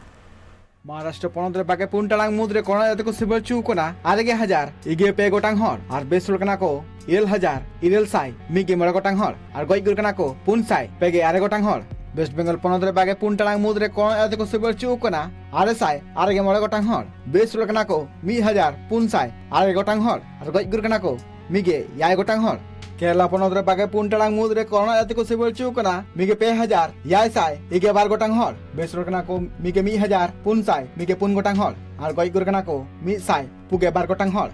ᱢᱚᱦᱟᱨᱟᱥᱴᱨᱚ ᱯᱚᱱᱚᱛ ᱨᱮ ᱵᱟᱜᱮ ᱯᱩᱱ ᱴᱟᱲᱟᱝ ᱢᱩᱫᱽᱨᱮ ᱠᱳᱨᱳᱱᱟ ᱟᱡᱟᱨ ᱛᱮᱠᱚ ᱥᱤᱵᱚᱲ ᱦᱚᱪᱚ ᱟᱠᱟᱱᱟ ᱟᱨᱮ ᱜᱮ ᱦᱟᱡᱟᱨ ᱤᱜᱮ ᱯᱮ ᱜᱚᱴᱟᱝ ᱦᱚᱲ ᱟᱨ ᱵᱮᱥ ᱨᱩᱣᱟᱹᱲ ᱠᱟᱱᱟ ᱠᱚ ᱤᱨᱟᱹᱞ ᱦᱟᱡᱟᱨ ᱤᱨᱟᱹᱞ ᱥᱟᱭ ᱢᱤᱫ ᱜᱮ ᱢᱚᱬᱮ ᱜᱚᱴᱟᱝ ᱦᱚᱲ ᱟᱨ ᱜᱚᱡ ᱜᱩᱨ ᱠᱟᱱᱟ ᱠᱚ ᱯᱩᱱ ᱥᱟᱭ ᱯᱮ ᱜᱮ ᱟᱨᱮ ᱜᱚᱴᱟᱝ ᱦᱚᱲ᱾ ᱳᱭᱮᱥᱴ ᱵᱮᱝᱜᱚᱞ ᱯᱚᱱᱚᱛ ᱨᱮ ᱵᱟᱜᱮ ᱯᱩᱱ ᱴᱟᱲᱟᱝ ᱢᱩᱫᱽ ᱨᱮ ᱠᱚᱨᱳᱱᱟ ᱟᱡᱟᱨ ᱛᱮᱠᱚ ᱥᱤᱵᱤᱞ ᱦᱚᱪᱚ ᱟᱠᱟᱱᱟ ᱟᱨᱮ ᱥᱟᱭ ᱟᱨᱮ ᱜᱮ ᱢᱚᱬᱮ ᱜᱚᱴᱟᱝ ᱦᱚᱲ᱾ ᱵᱮᱥ ᱦᱚᱲ ᱠᱟᱱᱟ ᱠᱚ ᱢᱤᱫ ᱦᱟᱡᱟᱨ ᱯᱩᱱ ᱥᱟᱭ ᱟᱨᱮ ᱜᱚᱴᱟᱝ ᱦᱚᱲ ᱟᱨ ᱜᱚᱡ ᱜᱩᱨ ᱠᱟᱱᱟ ᱠᱚ ᱢᱤᱫ ᱜᱮ ᱮᱭᱟᱭ ᱜᱚᱴᱟᱝ ᱦᱚᱲ᱾ ᱠᱮᱨᱟᱞᱟ ᱯᱚᱱᱚᱛ ᱨᱮ ᱵᱟᱜᱮ ᱯᱩᱱ ᱴᱟᱲᱟᱝ ᱢᱩᱫᱽ ᱨᱮ ᱠᱚᱨᱳᱱᱟ ᱟᱡᱟᱨ ᱛᱮᱠᱚ ᱥᱤᱵᱤᱞ ᱦᱚᱪᱚ ᱟᱠᱟᱱᱟ ᱢᱤᱫ ᱜᱮ ᱯᱮ ᱦᱟᱡᱟᱨ ᱮᱭᱟᱭ ᱥᱟᱭ ᱮᱭᱟᱭ ᱜᱮᱞ ᱵᱟᱨ ᱜᱚᱴᱟᱝ ᱦᱚᱲ᱾ ᱵᱮᱥ ᱦᱚᱲ ᱠᱟᱱᱟ ᱠᱚ ᱢᱤᱫ ᱜᱮ ᱢᱤᱫ ᱦᱟᱡᱟᱨ ᱯᱩᱱ ᱥᱟᱭ ᱢᱤᱫ ᱜᱮ ᱯᱩᱱ ᱜᱚᱴᱟᱝ ᱦᱚᱲ ᱟᱨ ᱜᱚᱡ ᱜᱩᱨ ᱠᱟᱱᱟ ᱠᱚ ᱢᱤᱫ ᱥᱟᱭ ᱯᱩᱜᱮ ᱵᱟᱨ ᱜᱚᱴᱟᱝ ᱦᱚᱲ᱾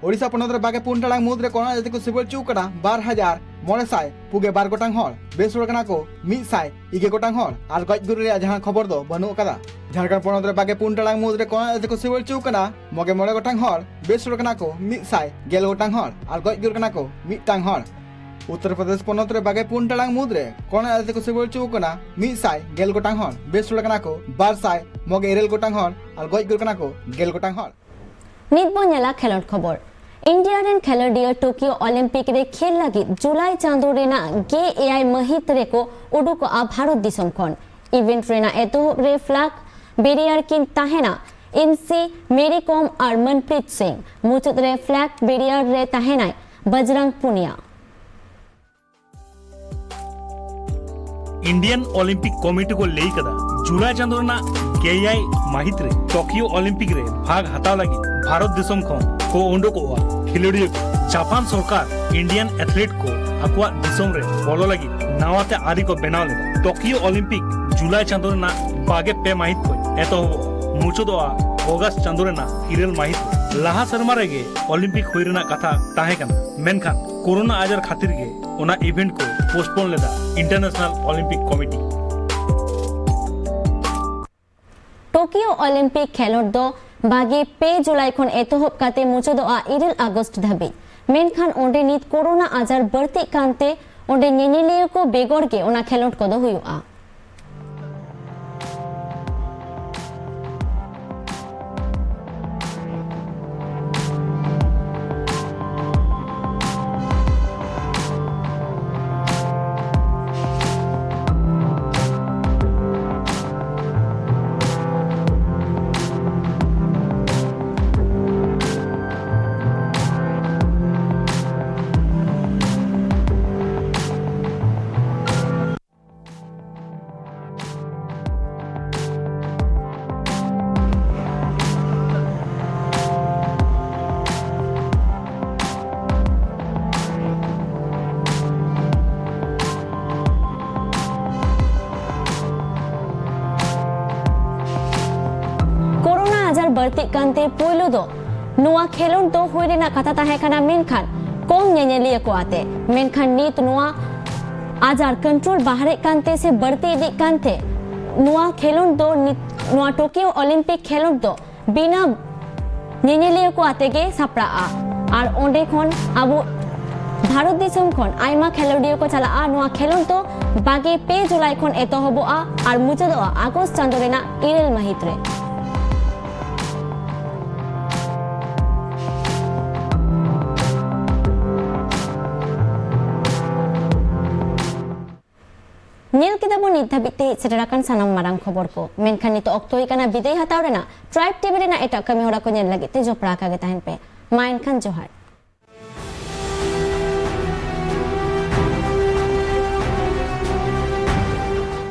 ᱳᱰᱤᱥᱟ ᱯᱚᱱᱚᱛ ᱨᱮ ᱵᱟᱜᱮ ᱯᱩᱱ ᱴᱟᱲᱟᱝ ᱢᱩᱫᱽ ᱨᱮ ᱠᱚᱨᱳᱱᱟ ᱟᱡᱟᱨ ᱛᱮᱠᱚ ᱥᱤᱵᱤᱞ ᱦᱚᱪᱚ ᱟᱠᱟᱱᱟ ᱵᱟᱨ ᱦᱟᱡᱟᱨ ᱢᱚᱬᱮ ᱥᱟᱭ ᱯᱩᱜᱮ ᱵᱟᱨ ᱜᱚᱴᱟᱝ ᱦᱚᱲ᱾ ᱵᱮᱥ ᱦᱚᱲ ᱠᱟᱱᱟ ᱠᱚ ᱢᱤᱫ ᱥᱟᱭ ᱤᱜᱮ ᱜᱚᱴᱟᱝ ᱦᱚᱲ ᱟᱨ ᱜᱚᱡ ᱜᱩᱨ ᱨᱮᱭᱟᱜ ᱡᱟᱦᱟᱸ ᱠᱷᱚᱵᱚᱨ ᱫᱚ ᱵᱟᱹᱱᱩᱜ ᱟᱠᱟᱫᱟ᱾ ᱡᱷᱟᱲᱠᱷᱚᱸᱰ ᱯᱚᱱᱚᱛ ᱨᱮ ᱵᱟᱜᱮ ᱯᱩᱱ ᱴᱟᱲᱟᱝ ᱢᱩᱫᱽ ᱨᱮ ᱠᱚᱨᱳᱱᱟ ᱟᱡᱟᱨ ᱛᱮᱠᱚ ᱥᱤᱵᱤᱞ ᱦᱚᱪᱚ ᱟᱠᱟᱱᱟ ᱢᱚᱜᱮ ᱢᱚᱬᱮ ᱜᱚᱴᱟᱝ ᱦᱚᱲ᱾ ᱵᱮᱥ ᱦᱚᱲ ᱠᱟᱱᱟ ᱠᱚ ᱢᱤᱫ ᱥᱟᱭ ᱜᱮᱞ ᱜᱚᱴᱟᱝ ᱦᱚᱲ ᱟᱨ ᱜᱚᱡ ᱜᱩᱨ ᱠᱟᱱᱟ ᱠᱚ ᱢᱤᱫᱴᱟᱝ ᱦᱚᱲ᱾ ᱩᱛᱛᱚᱨ ᱯᱨᱚᱫᱮᱥ ᱯᱚᱱᱚᱛ ᱨᱮ ᱵᱟᱜᱮ ᱯᱩᱱ ᱴᱟᱲᱟᱝ ᱢᱩᱫᱽ ᱨᱮ ᱠᱚᱨᱳᱱᱟ ᱟᱡᱟᱨ ᱛᱮᱠᱚ ᱥᱤᱵᱤᱞ ᱦᱚᱪᱚ ᱟᱠᱟᱱᱟ ᱢᱤᱫ ᱥᱟᱭ ᱜᱮᱞ ᱜᱚᱴᱟᱝ ᱦᱚᱲ᱾ ᱵᱮᱥ ᱦᱚᱲ ᱠᱟᱱᱟ ᱠᱚ ᱵᱟᱨ ᱥᱟᱭ ᱢᱚᱜᱮ ᱤᱨᱟᱹᱞ ᱜᱚᱴᱟᱝ ᱦᱚᱲ ᱟᱨ ᱜᱚᱡ ᱜᱩᱨ ᱠᱟᱱᱟ ᱠᱚ ᱜᱮᱞ ᱜᱚᱴᱟᱝ ᱦᱚᱲ᱾ ᱱᱤᱛ ᱵᱚᱱ ᱧᱮᱞᱟ ᱠᱷᱮᱞᱳᱰ ᱠᱷᱚᱵᱚᱨ᱾ ᱤᱱᱰᱤᱭᱟ ᱨᱮᱱ ᱠᱷᱮᱞᱳᱰᱤᱭᱟᱹ ᱴᱳᱠᱤᱭᱳ ᱚᱞᱤᱢᱯᱤᱠ ᱨᱮ ᱠᱷᱮᱞ ᱞᱟᱹᱜᱤᱫ ᱡᱩᱞᱟᱭ ᱪᱟᱸᱫᱳ ᱨᱮᱱᱟᱜ ᱜᱮᱞ ᱮᱭᱟᱭ ᱢᱟᱹᱦᱤᱛ ᱨᱮᱠᱚ ᱩᱰᱩᱠᱚᱜᱼᱟ ᱵᱷᱟᱨᱚᱛ ᱫᱤᱥᱚᱢ ᱠᱷᱚᱱ᱾ ᱤᱵᱷᱮᱱᱴ ᱨᱮᱱᱟᱜ ᱮᱛᱚᱦᱚᱵ ᱨᱮ ᱯᱷᱞᱟᱜ ᱵᱮᱨᱤᱭᱟᱨ ᱠᱤᱱ ᱛᱟᱦᱮᱱᱟ ᱮᱢ ᱥᱤ ᱢᱮᱨᱤ ᱠᱚᱢ ᱟᱨ ᱢᱚᱱᱯᱨᱤᱛ ᱥᱤᱝ᱾ ᱢᱩᱪᱟᱹᱫ ᱨᱮ ᱯᱷᱞᱟᱜ ᱵᱮᱨᱤᱭᱟᱨ ᱨᱮ ᱛᱟᱦᱮᱱᱟᱭ ᱵᱟᱡᱽᱨᱟᱝ ᱯᱩᱱᱤᱭᱟ᱾ ᱤᱱᱰᱤᱭᱟᱱ ᱚᱞᱤᱢᱯᱤᱠ ᱠᱚᱢᱤᱴᱤ ᱠᱚ ᱞᱟᱹᱭ ᱠᱟᱫᱟ, ᱡᱩᱞᱟᱭ ᱪᱟᱸᱫᱳ ᱨᱮᱱᱟᱜ ᱜᱮᱞ ᱮᱭᱟᱭ ᱢᱟᱹᱦᱤᱛ ᱨᱮ ᱴᱳᱠᱤᱭᱳ ᱚᱞᱤᱢᱯᱤᱠ ᱨᱮ ᱵᱷᱟᱜᱽ ᱦᱟᱛᱟᱣ ᱞᱟᱹᱜᱤᱫ ᱵᱷᱟᱨᱚᱛ ᱫᱤᱥᱚᱢ ᱠᱷᱚᱱ ᱠᱚ ᱩᱰᱩᱠᱚᱜᱼᱟ ᱠᱷᱮᱞᱳᱰᱤᱭᱟᱹ ᱠᱚ᱾ ᱡᱟᱯᱟᱱ ᱥᱚᱨᱠᱟᱨ ᱤᱱᱰᱤᱭᱟᱱ ᱮᱛᱷᱞᱮᱴ ᱠᱚ ᱟᱠᱚᱣᱟᱜ ᱫᱤᱥᱚᱢ ᱨᱮ ᱵᱚᱞᱚ ᱞᱟᱹᱜᱤᱫ ᱱᱟᱣᱟ ᱛᱮ ᱟᱹᱨᱤ ᱠᱚ ᱵᱮᱱᱟᱣ ᱞᱮᱫᱟ᱾ ᱴᱳᱠᱤᱭᱳ ᱚᱞᱤᱢᱯᱤᱠ ᱡᱩᱞᱟᱭ ᱪᱟᱸᱫᱳ ᱨᱮᱱᱟᱜ ᱵᱟᱜᱮ ᱯᱮ ᱢᱟᱹᱦᱤᱛ ᱠᱷᱚᱱ ᱮᱛᱚᱦᱚᱵᱚᱜᱼᱟ, ᱢᱩᱪᱟᱹᱫᱚᱜᱼᱟ ᱚᱜᱟᱥᱴ ᱪᱟᱸᱫᱳ ᱨᱮᱱᱟᱜ ᱤᱨᱟᱹᱞ ᱢᱟᱹᱦᱤᱛ ᱨᱮ᱾ ᱞᱟᱦᱟ ᱥᱮᱨᱢᱟ ᱨᱮᱜᱮ ᱚᱞᱤᱢᱯᱤᱠ ᱦᱩᱭ ᱨᱮᱱᱟᱜ ᱠᱟᱛᱷᱟ ᱛᱟᱦᱮᱸ ᱠᱟᱱᱟ, ᱢᱮᱱᱠᱷᱟᱱ ᱠᱳᱨᱳᱱᱟ ᱟᱡᱟᱨ ᱠᱷᱟᱹᱛᱤᱨ ᱜᱮ ᱚᱱᱟ ᱤᱵᱷᱮᱱᱴ ᱠᱚ ᱯᱳᱥᱴᱯᱳᱱ ᱞᱮᱫᱟ international Olympic committee. Tokyo Olympic ᱠᱷᱮᱞᱚᱸᱰ ᱫᱚ ᱵᱟᱜᱮ ᱯᱮ ᱡᱩᱞᱟᱭ ᱠᱷᱚᱱ ᱮᱛᱚᱦᱚᱵ ᱠᱟᱛᱮ ᱢᱩᱪᱟᱹᱫᱚᱜᱼᱟ ᱤᱨᱟᱹᱞ ᱟᱜᱚᱥᱴ ᱫᱷᱟᱹᱵᱤᱡ᱾ ᱢᱮᱱᱠᱷᱟᱱ ᱚᱸᱰᱮ ᱱᱤᱛ ᱠᱳᱨᱳᱱᱟ ᱟᱡᱟᱨ ᱵᱟᱹᱲᱛᱤᱜ ᱠᱟᱱᱛᱮ ᱚᱸᱰᱮ ᱧᱮᱧᱮᱞᱤᱭᱟᱹ ᱠᱚ ᱵᱮᱜᱚᱨ ᱜᱮ ᱚᱱᱟ ᱠᱷᱮᱞᱚᱸᱰ ᱠᱚᱫᱚ ᱦᱩᱭᱩᱜᱼᱟ᱾ ᱵᱟᱹᱲᱛᱤᱜ ᱠᱟᱱᱛᱮ ᱯᱳᱭᱞᱳ ᱫᱚ ᱱᱚᱣᱟ ᱠᱷᱮᱞᱳᱰ ᱫᱚ ᱦᱩᱭ ᱨᱮᱱᱟᱜ ᱠᱟᱛᱷᱟ ᱛᱟᱦᱮᱸ ᱠᱟᱱᱟ, ᱢᱮᱱᱠᱷᱟᱱ ᱠᱚᱢ ᱧᱮᱧᱮᱞᱤᱭᱟᱹ ᱠᱚ ᱟᱛᱮ᱾ ᱢᱮᱱᱠᱷᱟᱱ ᱱᱤᱛ ᱱᱚᱣᱟ ᱟᱡᱟᱨ ᱠᱚᱱᱴᱨᱳᱞ ᱵᱟᱦᱨᱮᱜ ᱠᱟᱱᱛᱮ ᱥᱮ ᱵᱟᱹᱲᱛᱤ ᱤᱫᱤᱜ ᱠᱟᱱᱛᱮ ᱱᱚᱣᱟ ᱠᱷᱮᱞᱳᱰ ᱫᱚ ᱱᱤᱛ, ᱱᱚᱣᱟ ᱴᱳᱠᱤᱭᱳ ᱚᱞᱤᱢᱯᱤᱠ ᱠᱷᱮᱞᱳᱰ ᱫᱚ ᱵᱤᱱᱟᱹ ᱧᱮᱧᱮᱞᱤᱭᱟᱹ ᱠᱚ ᱟᱛᱮ ᱜᱮ ᱥᱟᱯᱲᱟᱜᱼᱟ᱾ ᱟᱨ ᱚᱸᱰᱮ ᱠᱷᱚᱱ ᱟᱵᱚ ᱵᱷᱟᱨᱚᱛ ᱫᱤᱥᱚᱢ ᱠᱷᱚᱱ ᱟᱭᱢᱟ ᱠᱷᱮᱞᱳᱰᱤᱭᱟᱹ ᱠᱚ ᱪᱟᱞᱟᱜᱼᱟ᱾ ᱱᱚᱣᱟ ᱠᱷᱮᱞᱳᱰ ᱫᱚ ᱵᱟᱜᱮ ᱯᱮ ᱡᱩᱞᱟᱭ ᱠᱷᱚᱱ ᱮᱛᱚᱦᱚᱵᱚᱜᱼᱟ ᱟᱨ ᱢᱩᱪᱟᱹᱫᱚᱜᱼᱟ ᱟᱜᱚᱥᱴ ᱪᱟᱸᱫᱳ ᱨᱮᱱᱟᱜ ᱤᱨᱟᱹᱞ ᱢᱟᱹᱦᱤᱛ ᱨᱮ᱾ ᱧᱮᱞ ᱠᱮᱫᱟ ᱵᱚᱱ ᱱᱤᱛ ᱫᱷᱟᱹᱵᱤᱡ ᱛᱮ ᱦᱮᱡ ᱥᱮᱴᱮᱨ ᱟᱠᱟᱱ ᱥᱟᱱᱟᱢ ᱢᱟᱨᱟᱝ ᱠᱷᱚᱵᱚᱨ ᱠᱚ, ᱢᱮᱱᱠᱷᱟᱱ ᱱᱤᱛᱚᱜ ᱚᱠᱛᱚ ᱦᱩᱭ ᱠᱟᱱᱟ ᱵᱤᱫᱟᱹᱭ ᱦᱟᱛᱟᱣ ᱨᱮᱱᱟᱜ᱾ ᱴᱨᱟᱭᱤᱵᱽ ᱴᱤᱵᱷᱤ ᱨᱮᱱᱟᱜ ᱮᱴᱟᱜ ᱠᱟᱹᱢᱤ ᱦᱚᱨᱟ ᱠᱚ ᱧᱮᱞ ᱞᱟᱹᱜᱤᱫ ᱛᱮ ᱡᱚᱯᱲᱟᱣ ᱟᱠᱟ ᱜᱮ ᱛᱟᱦᱮᱱ ᱯᱮ᱾ ᱢᱟ ᱮᱱᱠᱷᱟᱱ ᱡᱚᱦᱟᱨ᱾